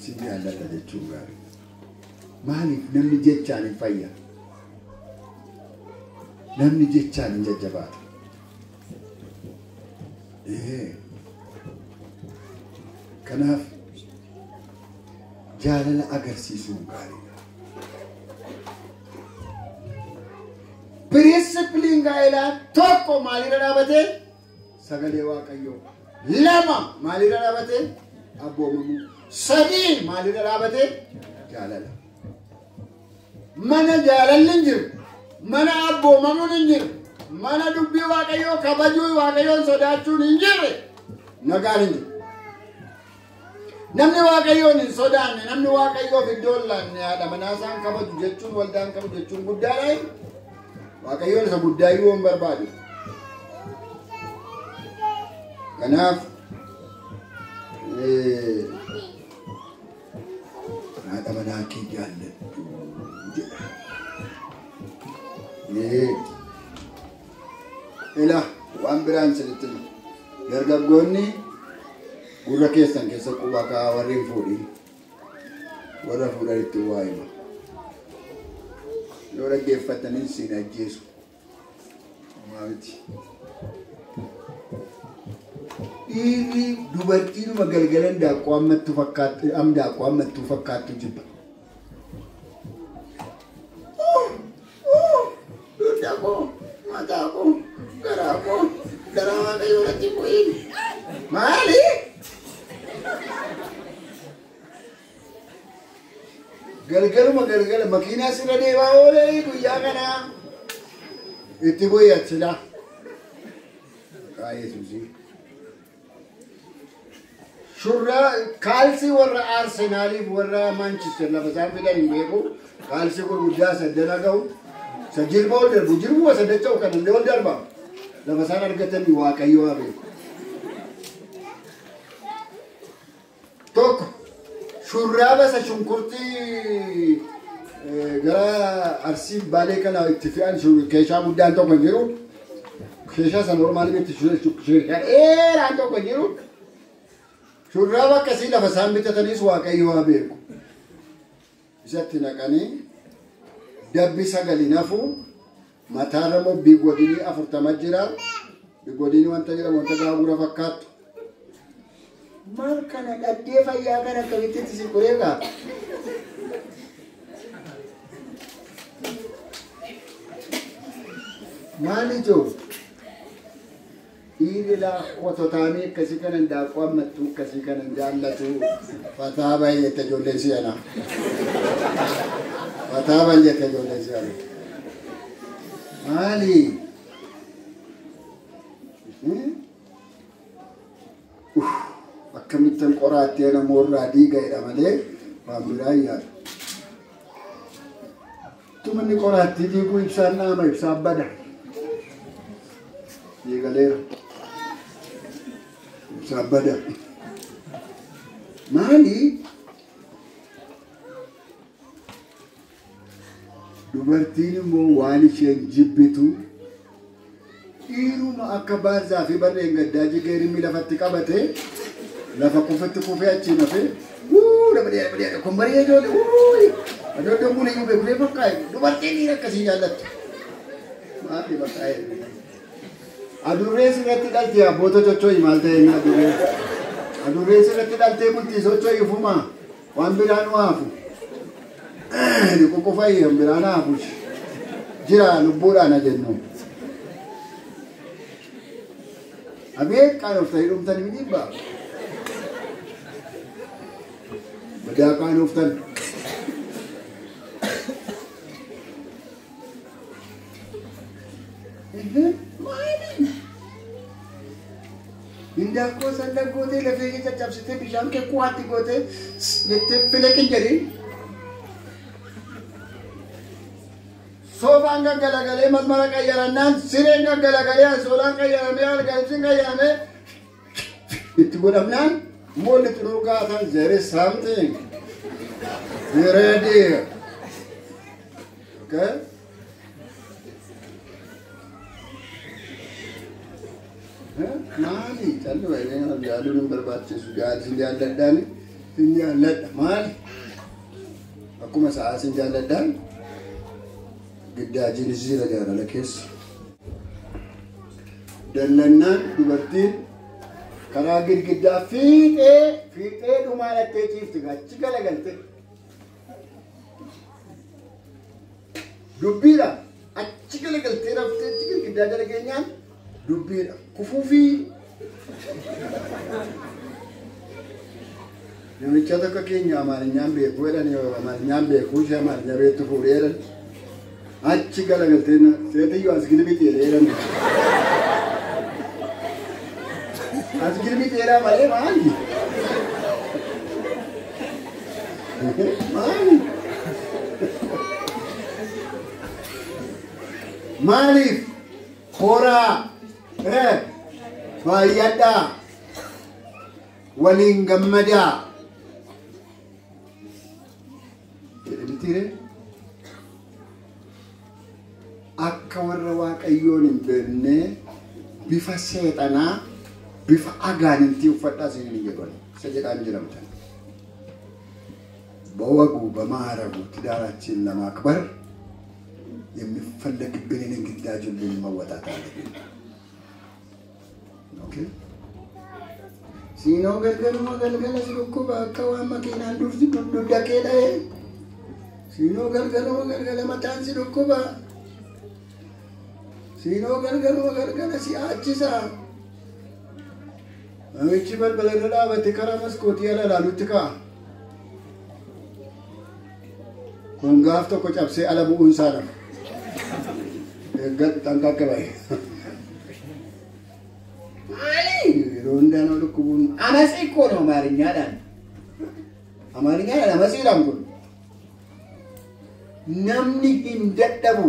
Sin jaalladha jechuun gaariidha. Maaliif namni jechaan hin fayya? Namni jechaan hin jajjabaatu. Kanaaf jaalala agarsiisuun gaariidha. Pirinsipiliin gaa'elaa tokko maalirra dhaabatee? Sagalee Waaqayyoo. Lama maalirra dhaabatee? Abboomamuu. Sadii maalirra dhaabatee? Jaalala. Mana jaalalli hin jiru. Mana abboomamuun hin jiru. Mana dubbii Waaqayyoo kabajuu Waaqayyoon sodaachuun hin jirre nagaan hin jiru. Namni Waaqayyoon hin sodaanne, namni Waaqayyoof iddoo hin laanne haadha manaa isaan kabaju jechuun waldaan kabaju jechuun guddaadha. Waaqayyoon isa guddaa iyyuu hin barbaadu. Kanaaf haadha manaa kee jaalladhu jedha. Ilaa waan biraan isinitti hima. Dargaggoonni gurra keessan keessa quba kaa'aa warri hin fuudhin warra fuudhanitti waa hima. Yoo dhaggeeffataniin siin ajjeesu. Homaa miti. Dhiirri dubartiinuma galgalan daaqqoo ammattuu fakkaattu daaqqoo ammattuu fakkaattu jibba. Dugda koo, mataa koo, garaa koo, garaa Waaqayyoo irratti bu'iin. Maali? Galgaluma galgala makiinaa sirra deemaa oolee guyyaa kanaa itti bu'i achila. Maqaa Yesuusii. Shurraa kaalsii warra Arsenaaliif warra Manchester lafa isaan fidan hin beeku. Kaalsii gurguddaa saddana ga'u. Isa jirma ol darbu jirbuma saddacha'u kan illee ol darba. Lafa isaan argatan Waaqayyo haa beeku. Tokko shurraaba isa shunkurtii gara Arsii Baalee kana itti fe'an keeshaa guddaan tokko hin jiru. Keeshaa sana normaali itti dheeraan tokko hin jiru. Shurraaba akkasii lafa isaan bitatanis Waaqayyo haa beeku. Isatti naqanii dabbi sagali nafu mataarra immoo bigodinii 40 jira. Bigodinii wanta jedhamu wanta gaagura fakkaattu. Maal kana dhaddee fayyaa kana akkamitti itti si qoree gaa? Maal ijoo? Dhiirri laa qototaanii akkasii kanan daakuu ammattuu akkasii kanan jaallatu. Fataa baay'eette ijoolleen si'ana. Fataa baay'eette ijoolleen si'ana. Maali? Akkamittan qoraattee namoorraa diiga jedha malee waan biraa hin yaadu. Tumanni qoraattii diiguu ibsaan dhaama ibsaan bada. Diigaleera. Ibsaan bada. Maali? Dubartiin immoo waan isheen jibbitu dhiiruma akka baarzaa fi barreen gaddaa jigee rimmi lafatti qabate lafa kufetti kufee achiin hafe dabadee kun bareedee ijoollee adooddoon kun iyyuu beeku fakkaate dubartiin dhiira akkasii jaallattu. Maali bakka adurree sirratti dhaltee abboota socho'i maal ta'e inni adurree adurree sirratti dhaltee bultii socho'i ufumaa waan biraan waafu ni kukufayi waan biraan haafu jira lubbuudhaan jennu. Abeet qaanoftanii dhumtanii ni dhiibbaa. Badaa qaanoftan. Maali? Hindaaqqoo sanda gootee lafee kee caccabsitee bishaan kee kuwaatti gootee jettee fileqin jedhin. Soofaan gaggalagalee masmara qayyarannaan sireen gaggalagalee ansoolaan qayyaramee algaibsiin qayyaramee itti godhamnaan moolli xuruu kaatan there is something. Be ready. Okay? Maali? Calli baay'ee jaaluun hin barbaachisu. Sin jaalladhaan sin jaalladha. Maali? Akkuma sa'aa sin jaalladhaan giddaajiinis jira jaalala keessa. Dallannaan dubartiin karaa girgiddaa fiixee dhumaa dhattee ciifti achi galagalte. Dubbiidha achi galagaltee raftee achi girgiddaa jala geenyaan dubbiidha kufuufii. Namicha tokko keenya amaarinyaan beekuu jedhan amaarinyaan beekuu ishee amaarinya beektu fuudhee jedhan achi galagaltee seetiyyuu as gilbiti jedhan. As gilbiti jedhaa malee maali? Maali? Maaliif horaa baay'adhaa waliin gammadaa jedhe mitiiree? Akka warra Waaqayyoon hin beekne bifa seexanaa bifa agaanintii uffadhaa isiniin hin jedhan isa jedhaan jedhamtan. በወጉ በማዕረጉ ትዳራችን ለማክበር የሚፈለግብንን ግዳጅ ሁሉ መወጣት አለብን። Okay? Siinoo galgaluma galgala si dhukkuba akka waan makiinaan dursi dudda kee dha'e. Siinoo galgaluma galgala mataan si dhukkuba. Siinoo galgaluma galgala si aachisa. Namichi balbala irra dhaabate karaa maskootii ala ilaalutti ka'a. Kun gaaf tokko cabsee ala bu'uun isaa lafa. Eeggadhu xanqaqqe bahe. Maali? Yeroo hundaa nama dhukkubuun amasii koo nama Amaariñaadhaan. Amaariñaadhaan amasiidhaan kun. Namni hin dadhabu,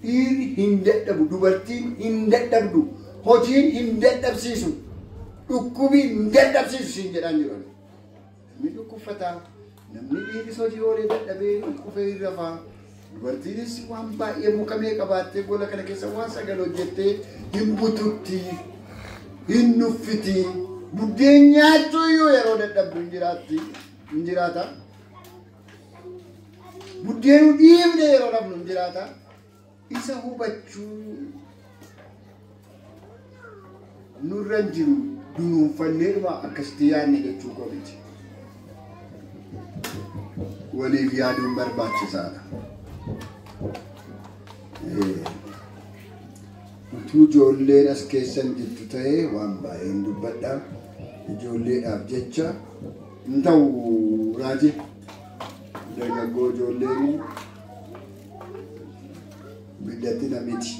dhiirri hin dadhabu, dubartiin hin dadhabdu, hojiin hin dadhabsiisu, dhukkubiin hin dadhabsiisu siin jedhaan jiru. Namni dhukkubfataa, namni dhiirris hojii oolee dadhabee dhukkufee hin rafaa. Dubartiinis waan baay'ee mukamee qabaattee gola kana keessa waan sagal hojjettee hin bututti, hin nuffiti, buddeen nyaachuu iyyuu yeroo dadhabdu hin jiraatti, hin jiraata. Buddeen dhiifne yeroo dhabnu hin jiraata. Isa hubachuu nurra hin jiru dunuunfannee dhuma akkasitti yaadne jechuu koo miti. Waliif yaaduun barbaachisaadha. Utuu ijoolleen as keessan jirtu ta'ee waan baay'een dubbadha. Ijoolleedhaaf jecha hin ta'u raaji. Dargaggoo ijoolleen biddatti miti.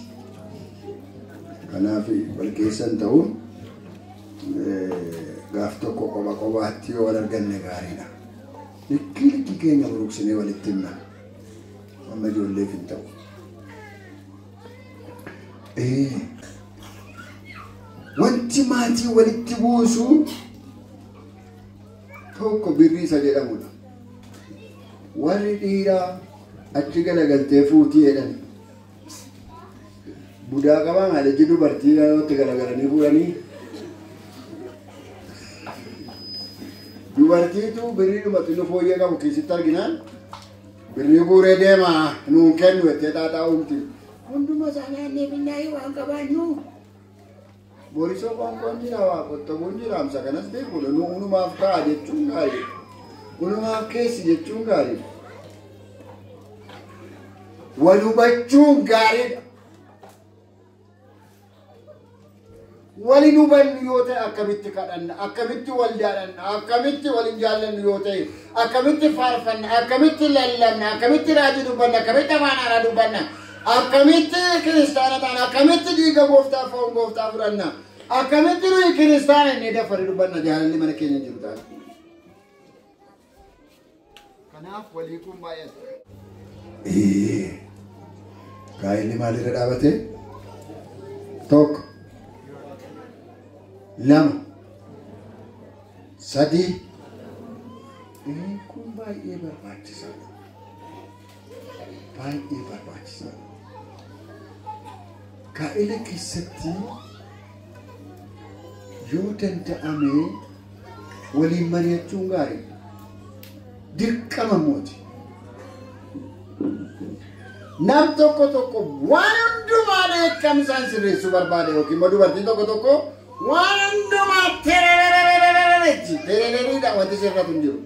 Kanaaf wal keessan ta'u gaaf tokko qoba qobaatti yoo wal arganne gaariidha. Likkii likkii keenya buruqsinee walitti himna. Amma ijoolleef hin ta'u. Wanti maatii walitti buusu tokko birrii isa jedhamudha. Warri dhiiraa achi galagaltee fuutii jedhan. Budaa qabaa maal dubartii yerootti galagalanii fuudhanii. Dubartiitu birriidhuma xinnoo fooyyee qabu kiisitti arginaan birrii guuree deema nuun kennu jettee xaaxaa uumti. Hunduma isaanii annee binnaayii waan qabaannu. Borisoo qoonqoon jira waa qottabuun jira amsa kanas beekuudha. Nu unumaaf ta'a jechuun gaariidha. Unumaaf keessi jechuun gaariidha. Wal hubachuun gaariidha. Walin hubannu yoo ta'e akkamitti kadhanna, akkamitti waldaadhanna, akkamitti walin jaallannu yoo ta'e, akkamitti faarfanna, akkamitti lallabna, akkamitti raajii dubbanna, akkamitti afaan haaraa dubbanna, akkamitti kiristaana taana, akkamitti dhiiga gooftaa foon gooftaa fudhanna, akkamitti nuyi kiristaana inni dafaree dubbanna jaalalli mana keenya jiru taana. Kanaaf walii kun baay'ata. Gaa'elli maalirra dhaabate? Tokko. Lama. Sadii. Kun baay'ee barbaachisaadha. Baay'ee barbaachisaadha. Gaa'ela keessatti yoo danda'ame waliin mari'achuun gaariidha. Dirqama mooti. Nam tokko tokko waan hundumaa dheekkamsaan sirreessuu barbaada yookiin immoo dubartiin tokko tokko waan hundumaa tererererereretti terereriidha wanti sirratu hin jiru.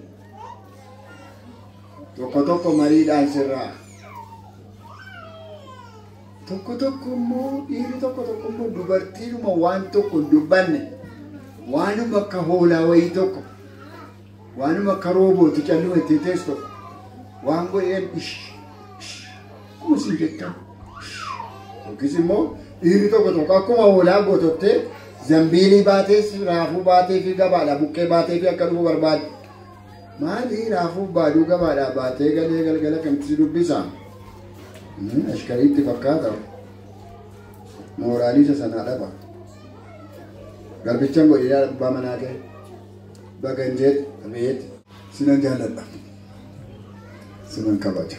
Tokko tokko mariidhaan sirraa. Tokko tokko immoo dhiirri tokko tokko immoo dubartiinuma waan tokko hin dubbanne waanuma akka hoolaa wayii tokko waanuma akka roobooti calluma ittiin teessu tokko waan godheen ish ish akkuma isin jettan yookiis immoo dhiirri tokko tokko akkuma hoolaa gootottee zambiilii baatees raafuu baatee fi gabaadha buqqee baatee fi akka dhufu barbaade. Maali raafuu baaduu gabaadha baatee galee galgala kamti si dubbisa? Ashkariitti fakkaata. Mooraalii isa sanaa dhaba. Garbichaan godhinaa abbaa manaa kee baga hin jedhe abeet sinan jaalladha. Sinan kabaja.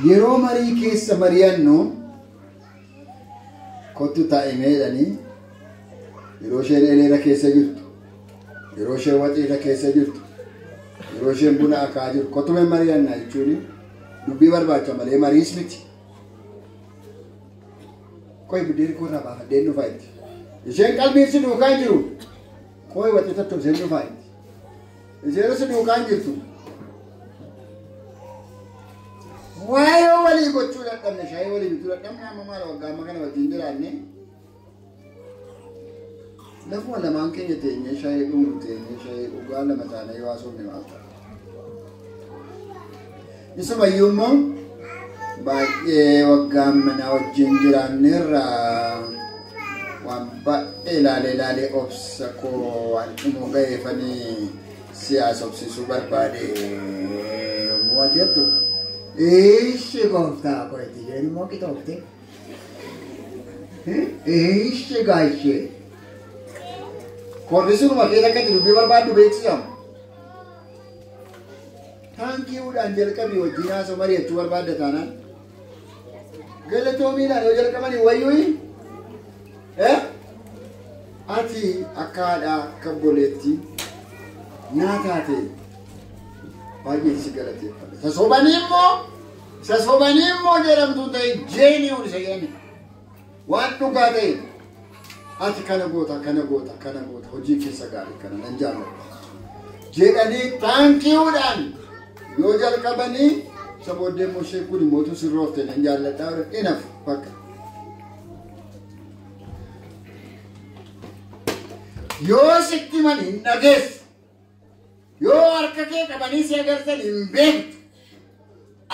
Yeroo marii keessa mari'annu kottu taa'imee jedhanii yeroo isheen eleera keessa jirtu, yeroo isheen waxiirra keessa jirtu, yeroo isheen buna akaa jirtu kottu mee mari'annaa jechuun dubbii barbaacha malee mariis miti. Qoy buddeen koo irraa baafadheen dhufaa itti. Isheen qalbiin si duukaa hin jiru. Qoy waxii tottobseen dhufaa itti. Isheen si duukaa hin jirtu. Waayoo walii gochuu dadhabne shaayii walii bituu dadhabne amma maal waggaa amma kana wajjin jiraanne. Lafuma lamaan keenya teenyee shaayii dhugnu teenyee shaayii dhugaa lama taanee yoo haasofne maal ta'a? Isumayyuu immoo baay'ee waggaa manaa wajjin jiraanneerraa waan baay'ee ilaalee ilaalee obsa koo waan dhumuu ga'eefanii siyaasa obsisuu barbaade yommuu ati jettu Ishi gooftaa koo itti isheen immoo qixoofte. Ishi gaashee. Korri sunuma keessa akka itti dubbii barbaaddu beeksisamu. Taankiiwudhaan jalqabii wajjin haasoo mari'achuu barbaadda taanaan. Galatoomiidhaan yoo jalqabanii wayyuu ati akka haadhaa akka obboleetti naa taate baay'ee si galateeffadha. Sasobanii immoo jedhamtuun ta'e jeeniyoon isa jedhame waan dhugaa ta'e ati kana goota kana goota kana goota hojii keessa gaarii kana nan jaalladha jedhanii taankiiwudhaan yoo jalqabanii isa booddee immoo ishee kun immoo sirroofte nan jaalladha inaaf bakka. Yoo sitti himan hin dhageessu. Yoo harka kee qabanii si agarsan hin beektu.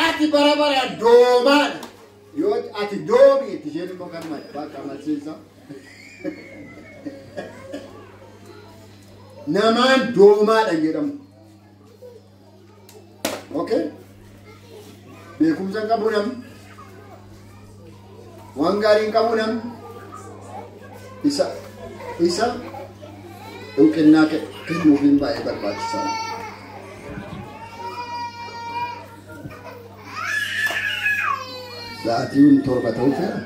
Ati bara bara doomaadha. Yoo ati doomi itti isheen immoo kanuma bakka amansiisa. Namaan doomaadha jedhamu. Okay? Beekumsa hin qabu namni. Waan gaarii hin qabu namni. Isa እውቅና kennuufiin baay'ee barbaachisaadha. Sa'aatiin 7 ta'uu fedha.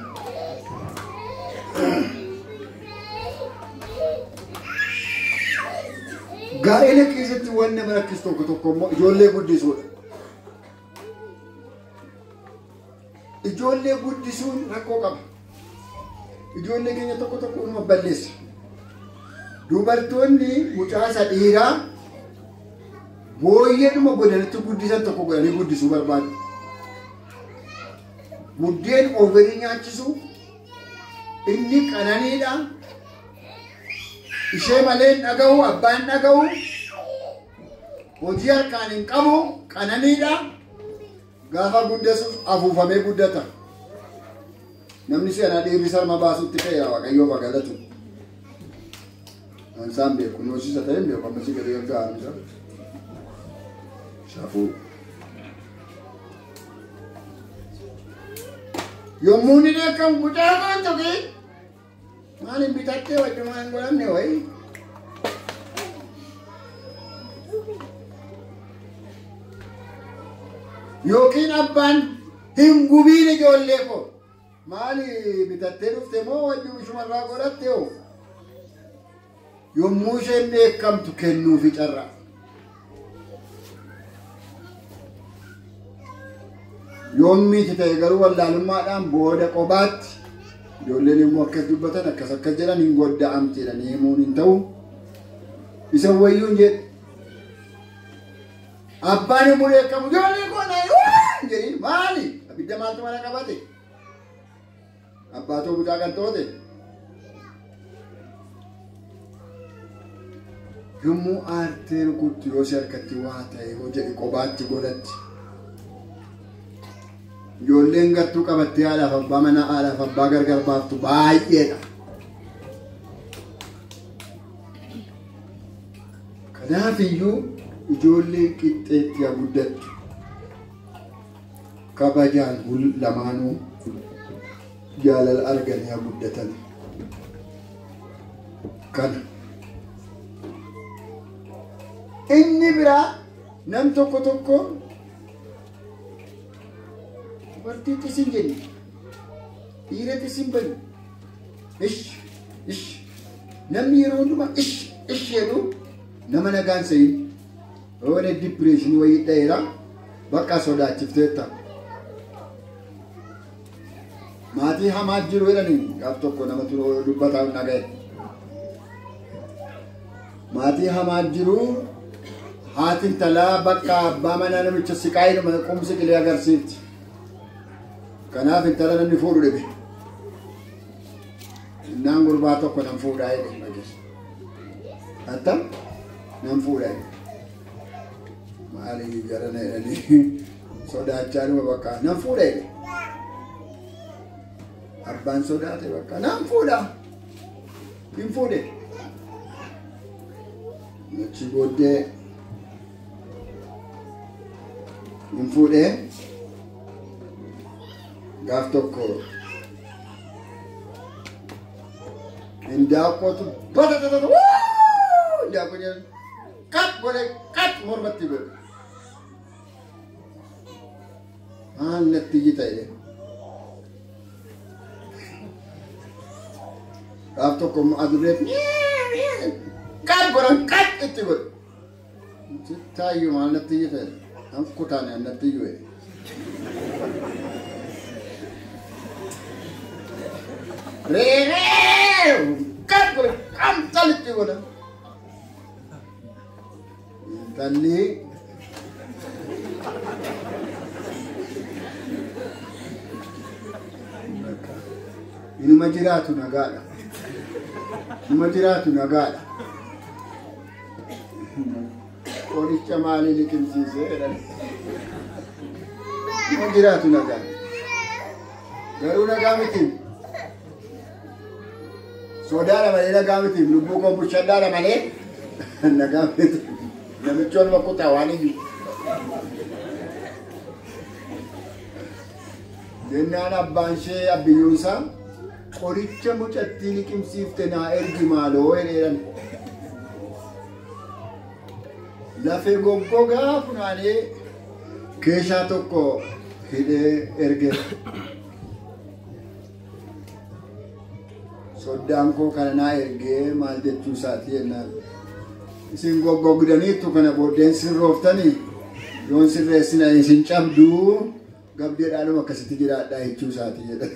Gaa'ela keessatti waan nama rakkisu tokko tokko immoo ijoollee guddisuudha. Ijoollee guddisuun rakkoo qaba. Ijoollee keenya tokko tokko inuma balleessa. Dubartoonni mucaa isa dhiiraa booyyeedhuma godhanitti guddisan tokko godhanii guddisuu barbaadu. Buddeen ooverii nyaachisu, inni qananiidha. Ishee malee hin dhaga'u, abbaan hin dhaga'u, hojii harkaan hin qabu, qananiidha. Gaafa guddasus afuufamee guddata. Namni seenaa dhiirri sarma baasutti ka'eera Waaqayyoof haa galatu. Ansaan beeku, noosisa ta'e hin beeku, ammasii gadi gargaaru isa. Safuu. Yommuu inni dheekkamu mucaa koon tuqi. Maaliin bitattee wajjumaan hin godhamne wayii. Yookiin abbaan hin gubiin ijoollee koo. Maali bitattee dhufte moo wajjuma ishumarraa godhatte hoo? Yommuu isheen dheekkamtu kennuufi carraa. Yoommiiti ta'e garuu wallaalummaadhaan booda qobaatti ijoolleen immoo akkas dubbatan akkas akkas jedhan hin godda'amti jedhanii himuun hin ta'u. Isa wayyuu hin jedhu. Abbaan yommuu dheekkamu ijoollee koo na hin jedhin maali? Abidda maaltu mana qabate? Abbaatoo mucaa kan toote? Yommuu aartee rukuttu yoo si harkatti waa ta'e hoo jedhe qobaatti godhatti. Ijoolleen gartuu qabattee haadhaaf abbaa manaa haadhaaf abbaa gargar baaftu baay'eedha. Kanaafiyyuu ijoolleen qixxeetti haa guddattu. Kabajaan lamaanuu jaalala arganii haa guddatan. Kana. Inni biraa nam tokko tokko dubartiittis hin jenne, dhiirattis hin banne, ish ish namni yeroo hundumaa ish ish jedhu nama nagaan se'in yoone dipireeshinii wayii dha'eera bakka sodaachifteetta. Maatii hamaa jiru jedhanii gaaf tokko namatu dubbataa dhaga'e. Maatii hamaa jiru haati intalaa bakka abbaa manaa namicha siqaayidhuma qumsi qilee agarsiifti. Kanaaf intala namni fuudhu dhibe. Innaan gurbaa tokko nan fuudhaa jedhe. Attam nan fuudha. Maali jarana jedhanii sodaachaa dhuma bakka nan fuudha jedhe. Abbaan sodaate bakka nan fuudha. Hin fuudhe. Achi booddee hin fuudhee gaaf tokko Indaaqqootu batatata indaaqqoo jedhan kat godhe kat mormatti godhe. Maal natti iyyita jedhe. Gaaf tokko immoo adurreef kat godhan kat itti godhe. Sittaayyuu maal natti iyyita jedhe. An kutaane an natti iyyu jedhe. Reeree kat godhe qamxalitti godhe. Intalli inuma jiraatu nagaadha. Inuma jiraatu nagaadha. Qoricha maalii liqimsiisee jedhan. Inuma jiraatu nagaadha. Garuu nagaa miti. Sodaadha malee nagaa miti. Lubbuu koo bushadhaadha malee nagaa miti. Namichi olma kutaa waan iyyuu. Jennaan abbaan ishee abbiyyuunsaa qoricha mucattii liqimsiifte naa ergi maaloo jedheedhan. Lafee goggogaa funaanee keeshaa tokko hidhee erge. Soddaan koo kana naa ergee maal jechuu isaati jennaan. Isin goggogdaniittu kana booddeen sirrooftanii yoon sirreessina isin cabduu gabdeedhaanuma akkasitti jiraadhaa jechuu isaati jedhan.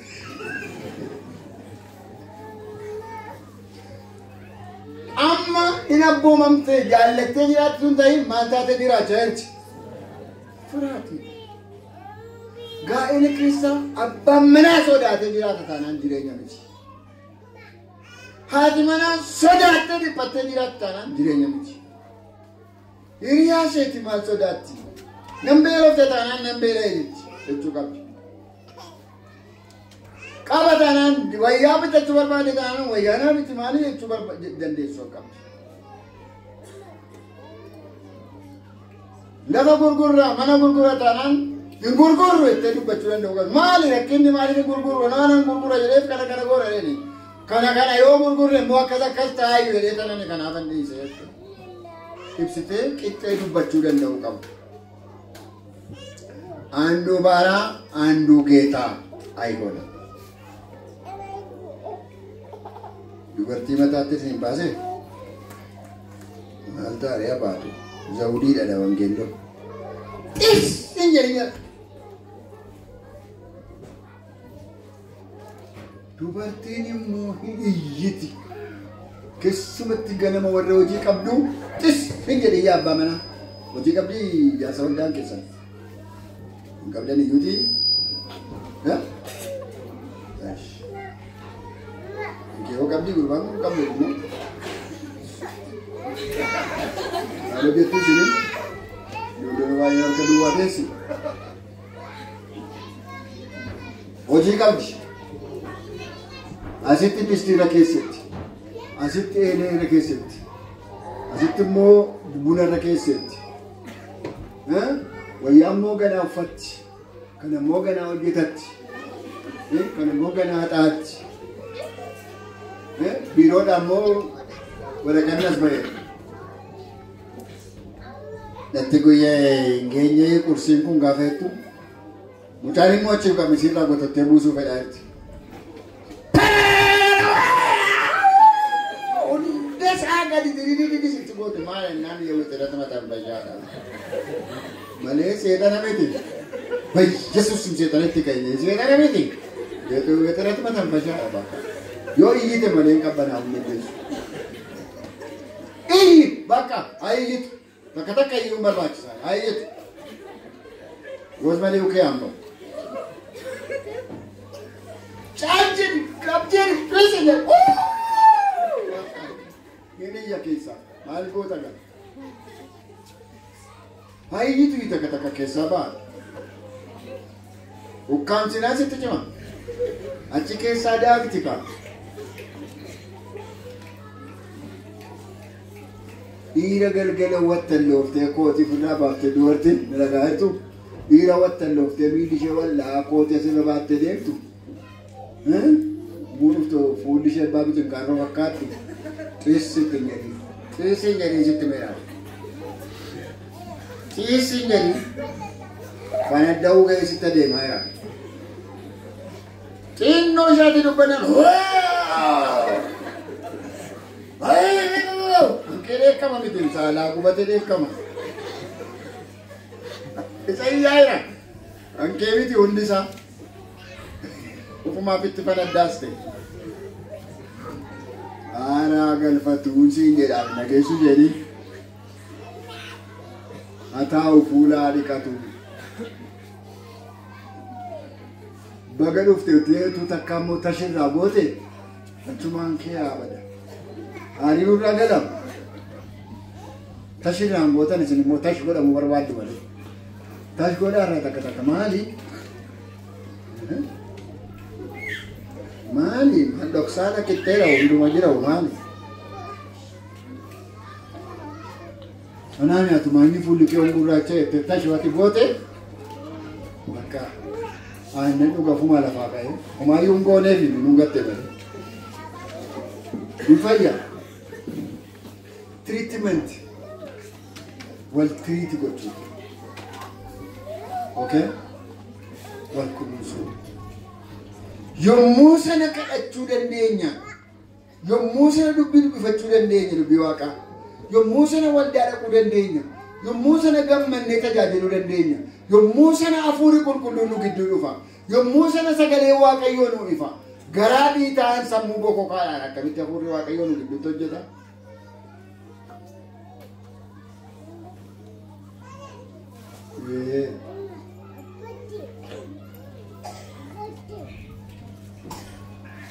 Amma hin abboomamte jaallattee jiraattu hin ta'in maal taatee jiraachaa jirti? Firaati. Gaa'ela keessa abbaan manaa sodaatee jiraata taanaan jireenya miti. Haati manaa sodaattee dhiphattee jiraattu taanaan jireenya miti. Hiriyaa isheeti maal sodaatti? Nan beelofte taanaan nan beela'e jetti jechuu qabdi. Qaba taanaan wayyaa bitachuu barbaade taanaan wayyaa naa biti maali jechuu dandeessuu qabdi. Lafa gurgurraa mana gurgurraa taanaan hin gurgurru jettee dubbachuu danda'u qabdi. Maali rakkinni maaliif hin gurgurru? Nama nan gurgura jedheef kana kana goora jedheni. Kana kana yoo gurgurre immoo akkas akkas taa'aa jedhee tanani kanaaf hin dhiise jechuudha. Ibsitee qixxee dubbachuu danda'u qabu. አንዱ ባራ አንዱ ጌታ አይሆንም። Dubartii mataatti isin baase maal taaree baatu zawudiidha dha wangeelloo. Xis hin jedhin jedha. Dubartiin immoo hin iyyiti. Keessumatti ganama warra hojii qabdu xis hin jedhin yaa abbaa manaa. Hojii qabdii jaarsa waldaan keessan. Hin qabdan iyyuutii? Yeroo qabdii gurbaan kun qabdu immoo. Maal hojjettu isiniin? Ijoolleen baay'een harka duwwaa teessi. Hojii qabdi. Asitti distii irra keessetti. Asitti eelee irra keessetti. Asitti immoo buna irra keessetti. Wayyaa immoo ganaa uffatti. Kana immoo ganaa hojjetatti. Kana immoo ganaa haxaatti. Biiroodha immoo waraqaan as ba'e. Natti guyyaa hin geenye qursiin kun gaafa jettu mucaan immoo achi qamisiirraa gotattee buusuu fedhaa jirti. Hunda isaa gadi diriirii sitti goote maal jennaan yoo irratti mataan bashaadha. Malee seexana miti. Yesuus seexanatti ka'e seexana miti. Irratti mataan bashaadha bakka. Yoo iyyite malee hin qabbanaa'u hin dandeessu. Iyyi bakka haa iyyitu. Takka takka iyyuun barbaachisaa haa iyyitu. Goos malee ukee hamba'u. Caal jedhi qabdi jedhi dhiisi jedhi. Hin iyya keessaa. goota gaa. Hayyitu takka takka keessaa ba'a. Ukkaamsinaa sitti cima. Achi keessaa daakti kaa. Dhiira galgala wattalooftee kootii ofirraa baaftee dubartiin ragaa jirtu. Dhiira wattalooftee miilli ishee wal'aa kootii asirra baattee deemtu. Bu'uurtuu fuulli ishee abbaa bitinkaarroo fakkaatti. Xiissi ittiin jedhii. Xiissi hin jedhii sitti meeraa. Xiissi hin jedhii. Fanadda'uu ga'ee sitti adeemaa jira. Xinnoo isaatii dubbannan Hanqee dheekkama miti saalaa gubatee dheekkama. Isa iyyaa jira. Hanqee miti hundi isaa. Ufumaaf itti fanaddaas ta'e. Aaraa galfatuun siin jedhaaf nageessu jedhi. Haa taa'u fuulaa dhiqatu. Baga dhufte utuu takka immoo tashirraa goote achumaan kee haabada. Aarii nurraa galama. Tashirraan gootan isin immoo tash godhamuu barbaaddu malee. Tash godhaa irraa takka takka maali? Maali? Kan dhoksaadha qixxeera hunduma jira maali? Anaa nyaatu maanyi fuulli kee gurraacha jettee tash wati goote bakka aannan dhuga fuma lafaa ka'e homaayyuu hin gooneef nu gatte malee. Hin fayya. Treatment wal treat gochuu. Okay? Wal kunuunsuu. Yommuu sana kadhachuu dandeenya. Yommuu sana dubbii dubbifachuu dandeenya dubbii waaqaa. Yommuu sana waldaa dhaquu dandeenya. Yommuu sana gammannee tajaajiluu dandeenya. Yommuu sana hafuurri qulqulluun nu gidduu dhufa. Yommuu sana sagalee waaqayyoo nu ifa. Garaa dhiitaan sammuu bokokaadhaan akkamitti hafuurri waaqayyoo nu gidduutti hojjeta?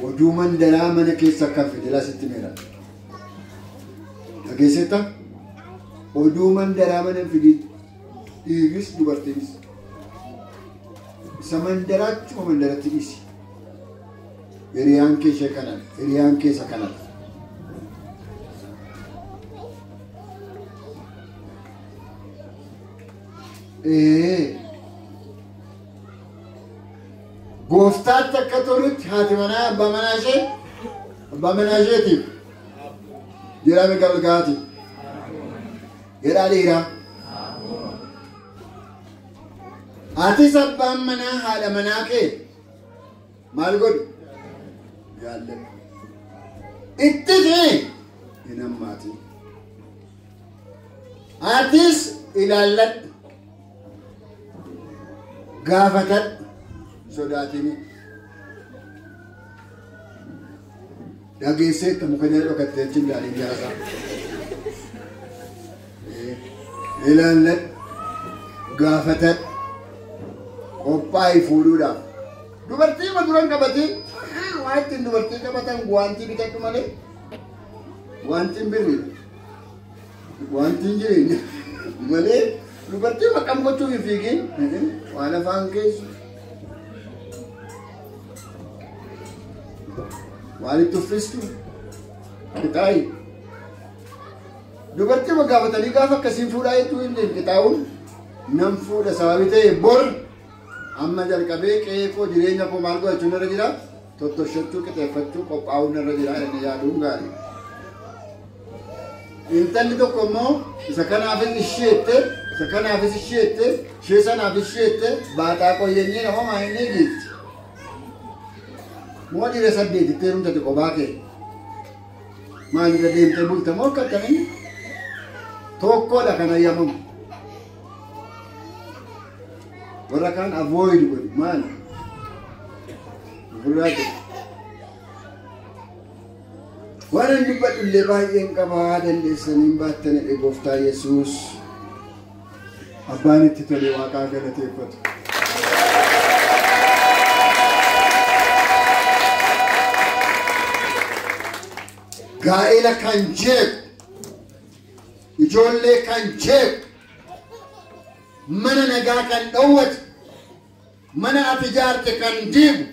Oduu mandaraa mana keessa akka fide sitti meera. Dhageessetta? Oduu mandaraa mana hin fidin. Dhiirris dubartiinis. Isa mandaraa achuma mandaratti dhiisi. Hiriyaan kee ishee kanadha. Hiriyaan kee isa kanadha. Gooftaatti akka tolutti haati manaa abbaa manaa ishee abbaa manaa isheetiif jedhame galgaati. Jedhaa dhiiraa. Atis abbaan manaa haadha manaa kee maal godhu? Jaalladhu. Itti ta'e hin hammaatin. Atis ilaalladhu. Gaafatadhu. Sodaatini. Dhageesseetta muka jala dhokattee achi ilaalin jarasaa. Ilaalladhu. Gaafatadhu. Qophaa'i fuudhuudhaaf. Dubartii ma duran qabatiin waa ittiin dubartii qabatan guwaantii bitadhu malee wantiin birriidha. Wantiin jireenya malee dubartii maqam gochuuf hin fiigin waan afaan keessu. Waan itti uffistu qixaa'i. Dubartii ma gaafatanii gaafa akkasiin fuudhaa jechuu hin deemu qixaa'uun nan fuudha sababii ta'e bor amma jalqabee qe'ee koo jireenya koo maal gochuun irra jira tottoshachuu qixeeffachuu qophaa'uun irra jira inni yaaduun gaarii. Intalli tokko immoo isa kanaafis isheette isa kanaafis isheette ishee sanaaf isheette baaxaa qoyyeenyee nama maayinee geetti. Moo dhiira saddeetitti heerumtate qophaa kee maalirra deemtee bulta moo akka akkamiin tokkodha kan ayyamamu. Warra kaan avoid godhu maali? Ofirraa godhu. Waan ani dubbadhu illee baay'een qabaa dandeessanii hin baattan jedhe gooftaa Yesuus. Abbaan itti tole waaqaa galateeffatu. Gaa'ela kan jeequ Ijoollee kan jeequ, mana nagaa kan dhowwatu, mana ati ijaarte kan diigu,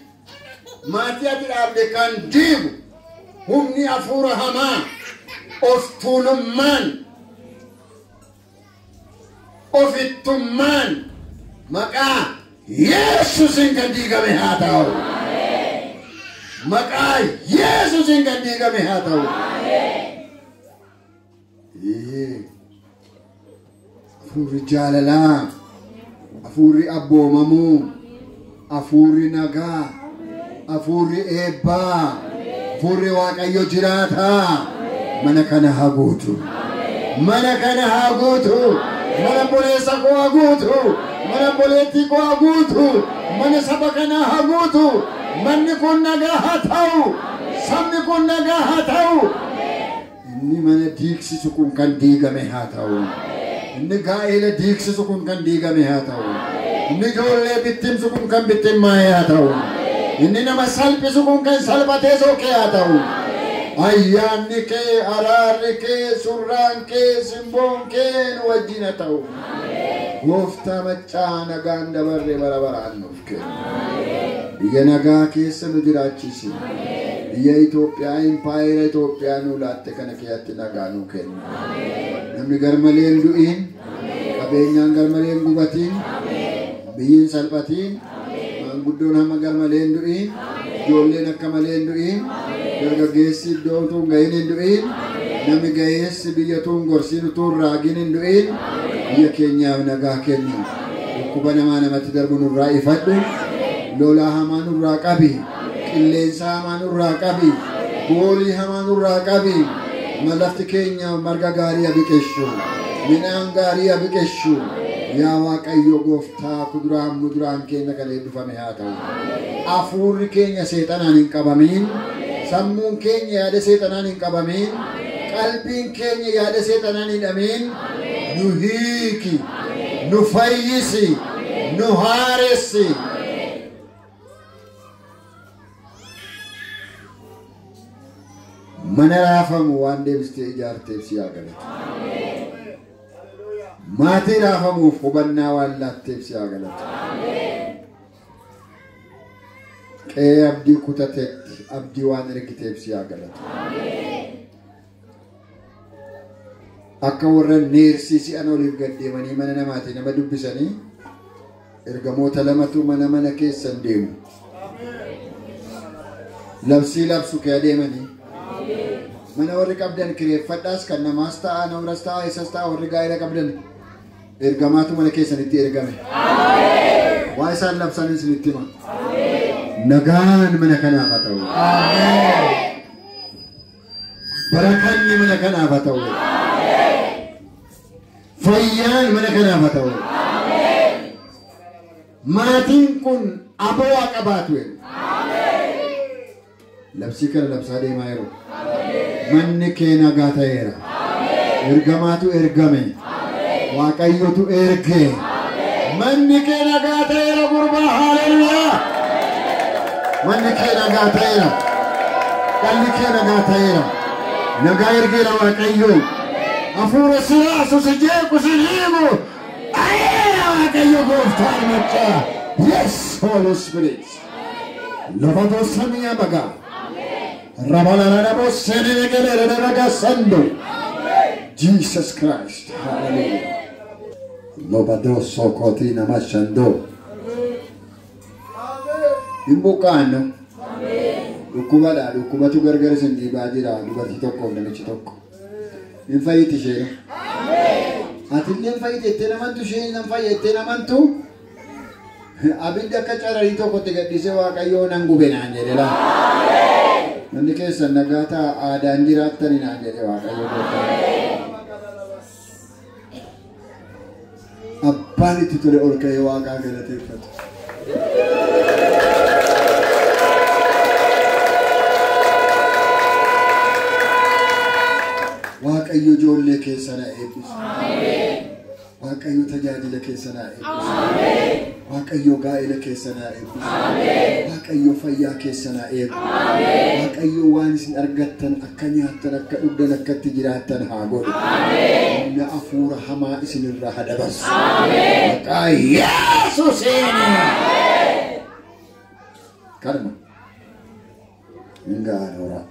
maatii ati dhaabde kan diigu, humni hafuura hamaa of tuulummaan, ofittummaan maqaa Yesuusiin kan diigame haa ta'u. Maqaa Yesuusiin kan diigame haa ta'u. Hafuurri jaalalaa, hafuurri abboomamuu, hafuurri nagaa, hafuurri eebbaa, hafuurri Waaqayyo jiraataa mana kana haa guutu. Mana kana haa guutu. Mana obboleessa koo haa guutu. Mana obboleettii koo haa guutu. Mana saba kanaa haa guutu. Manni kun nagaa haa ta'u. Sabni kun nagaa haa ta'u. Inni mana diigsisu kun kan diigame haa ta'u. Inni gaa'ela diigsisu kun kan diigame haa ta'u. Inni ijoollee bittimsu kun kan bittimmaa'e haa ta'u. Inni nama salphisu kun kan salphatee sookee haa ta'u. Ayyaanni kee, araarri kee, surraan kee, simboon kee nu wajjin haa ta'u. Gooftaa maccaa nagaan dabarree bara baraan nuuf kennu. Biyya nagaa keessa nu jiraachisi. Biyya Itoophiyaa, impaayera Itoophiyaa nu laatte kana keessatti nagaa nu kennu. Namni garmalee hin du'in, qabeenyaan garmalee hin gubatin, biyyi hin salphatin, maanguddoon hamma garmalee hin du'in, ijoolleen akka malee hin du'in, dargaggeessi iddoo utuu hin gahin hin du'in, namni gaheessi biyya utuu hin gorsin utuu hin raagin hin du'in, biyya keenyaaf nagaa kenni. Dhukkuba namaa namatti darbu nurraa ifadhu, lolaa hamaa nurraa qabi, qilleensa hamaa nurraa qabi, goolii hamaa nurraa qabi. Lafti keenya marga gaarii haa biqilchu, midhaan gaarii haa biqilchu. Yaa Waaqayyo gooftaa kuduraan muduraan keenya kan eebbifame haa ta'u. Hafuurri keenya seexanaan hin qabamiin, sammuun keenya yaada seexanaan hin qabamiin, qalbiin keenya yaada seexanaan hin hidhamiin. Nu hiiki, nu fayyisi, nu haaressi. Mana raafamu waan deebistee ijaarteef si haa galatu. Maatii raafamuuf hubannaa waan laatteef si haa galatu. Qe'ee abdii kutateetti abdii waan ergiteef si haa galatu. Akka warra neersii si'an oliif gad deemanii mana namaatii nama dubbisanii ergamoota lamatu mana mana keessan deemu. Labsii labsu kee adeemanii. Mana warri qabdan kireeffadhaas kan namaas ta'a, namras ta'a, isas ta'a warri gaa'ela qabdan ergamaatu mana keessanitti ergame. Waa isaan labsan isinitti hima. Nagaan mana kanaaf haa ta'u. Barakanni mana kanaaf haa ta'u. Fayyaan mana kanaaf haa ta'u. Maatiin kun aboo haa qabaatu. Labsii kana labsaa deemaa yeroo. Manni kee nagaa ta'eera. Ergamaatu ergame. Waaqayyotu erge. Manni kee nagaa ta'eera gurbaa, haleluuyaa. Manni kee nagaa ta'eera. Dhalli kee nagaa ta'eera. Nagaa ergeera Waaqayyo. Hafuura si raasu, si jeequ, si dhiibu. Ayeera Waaqayyo gooftaan maccaa. Yes, Holy Spirit. Lafa samii bagaa. Jesus Christ, hallelujah. Lobado sokoti namashando. Hin buqqaannu. Dhukkubadha, dhukkubatu gargar isin dhiibaa jira dubartii tokkoof namichi tokko. Hin fayyiti isheen. Atillee hin fayyite jettee namantu, isheen hin fayya jettee namantu. Abiddi akka cararii tokkotti gadhiisee Waaqayyoo nan gube naan jedhe laa. Manni keessan nagaa ta'a, aadaan jiraattani naan jedhe Waaqayyo gooftaan. Abbaan itti tole ol ka'ee Waaqaa galateeffatu. Waaqayyo ijoollee keessan haa eebbisu. Waaqayyo tajaajila keessan haa eebbisu. Waaqayyo gaa'ela keessan haa eebbisu. Waaqayyo fayyaa keessan haa eegu. Waaqayyo waan isin argattan akka nyaattan, akka dhugdan, akka itti jiraattan haa godhu. Humna hafuura hamaa isinirraa haa dabarsu. Maqaa Yesuusiin. Kanuma. Hin ga'an horaa.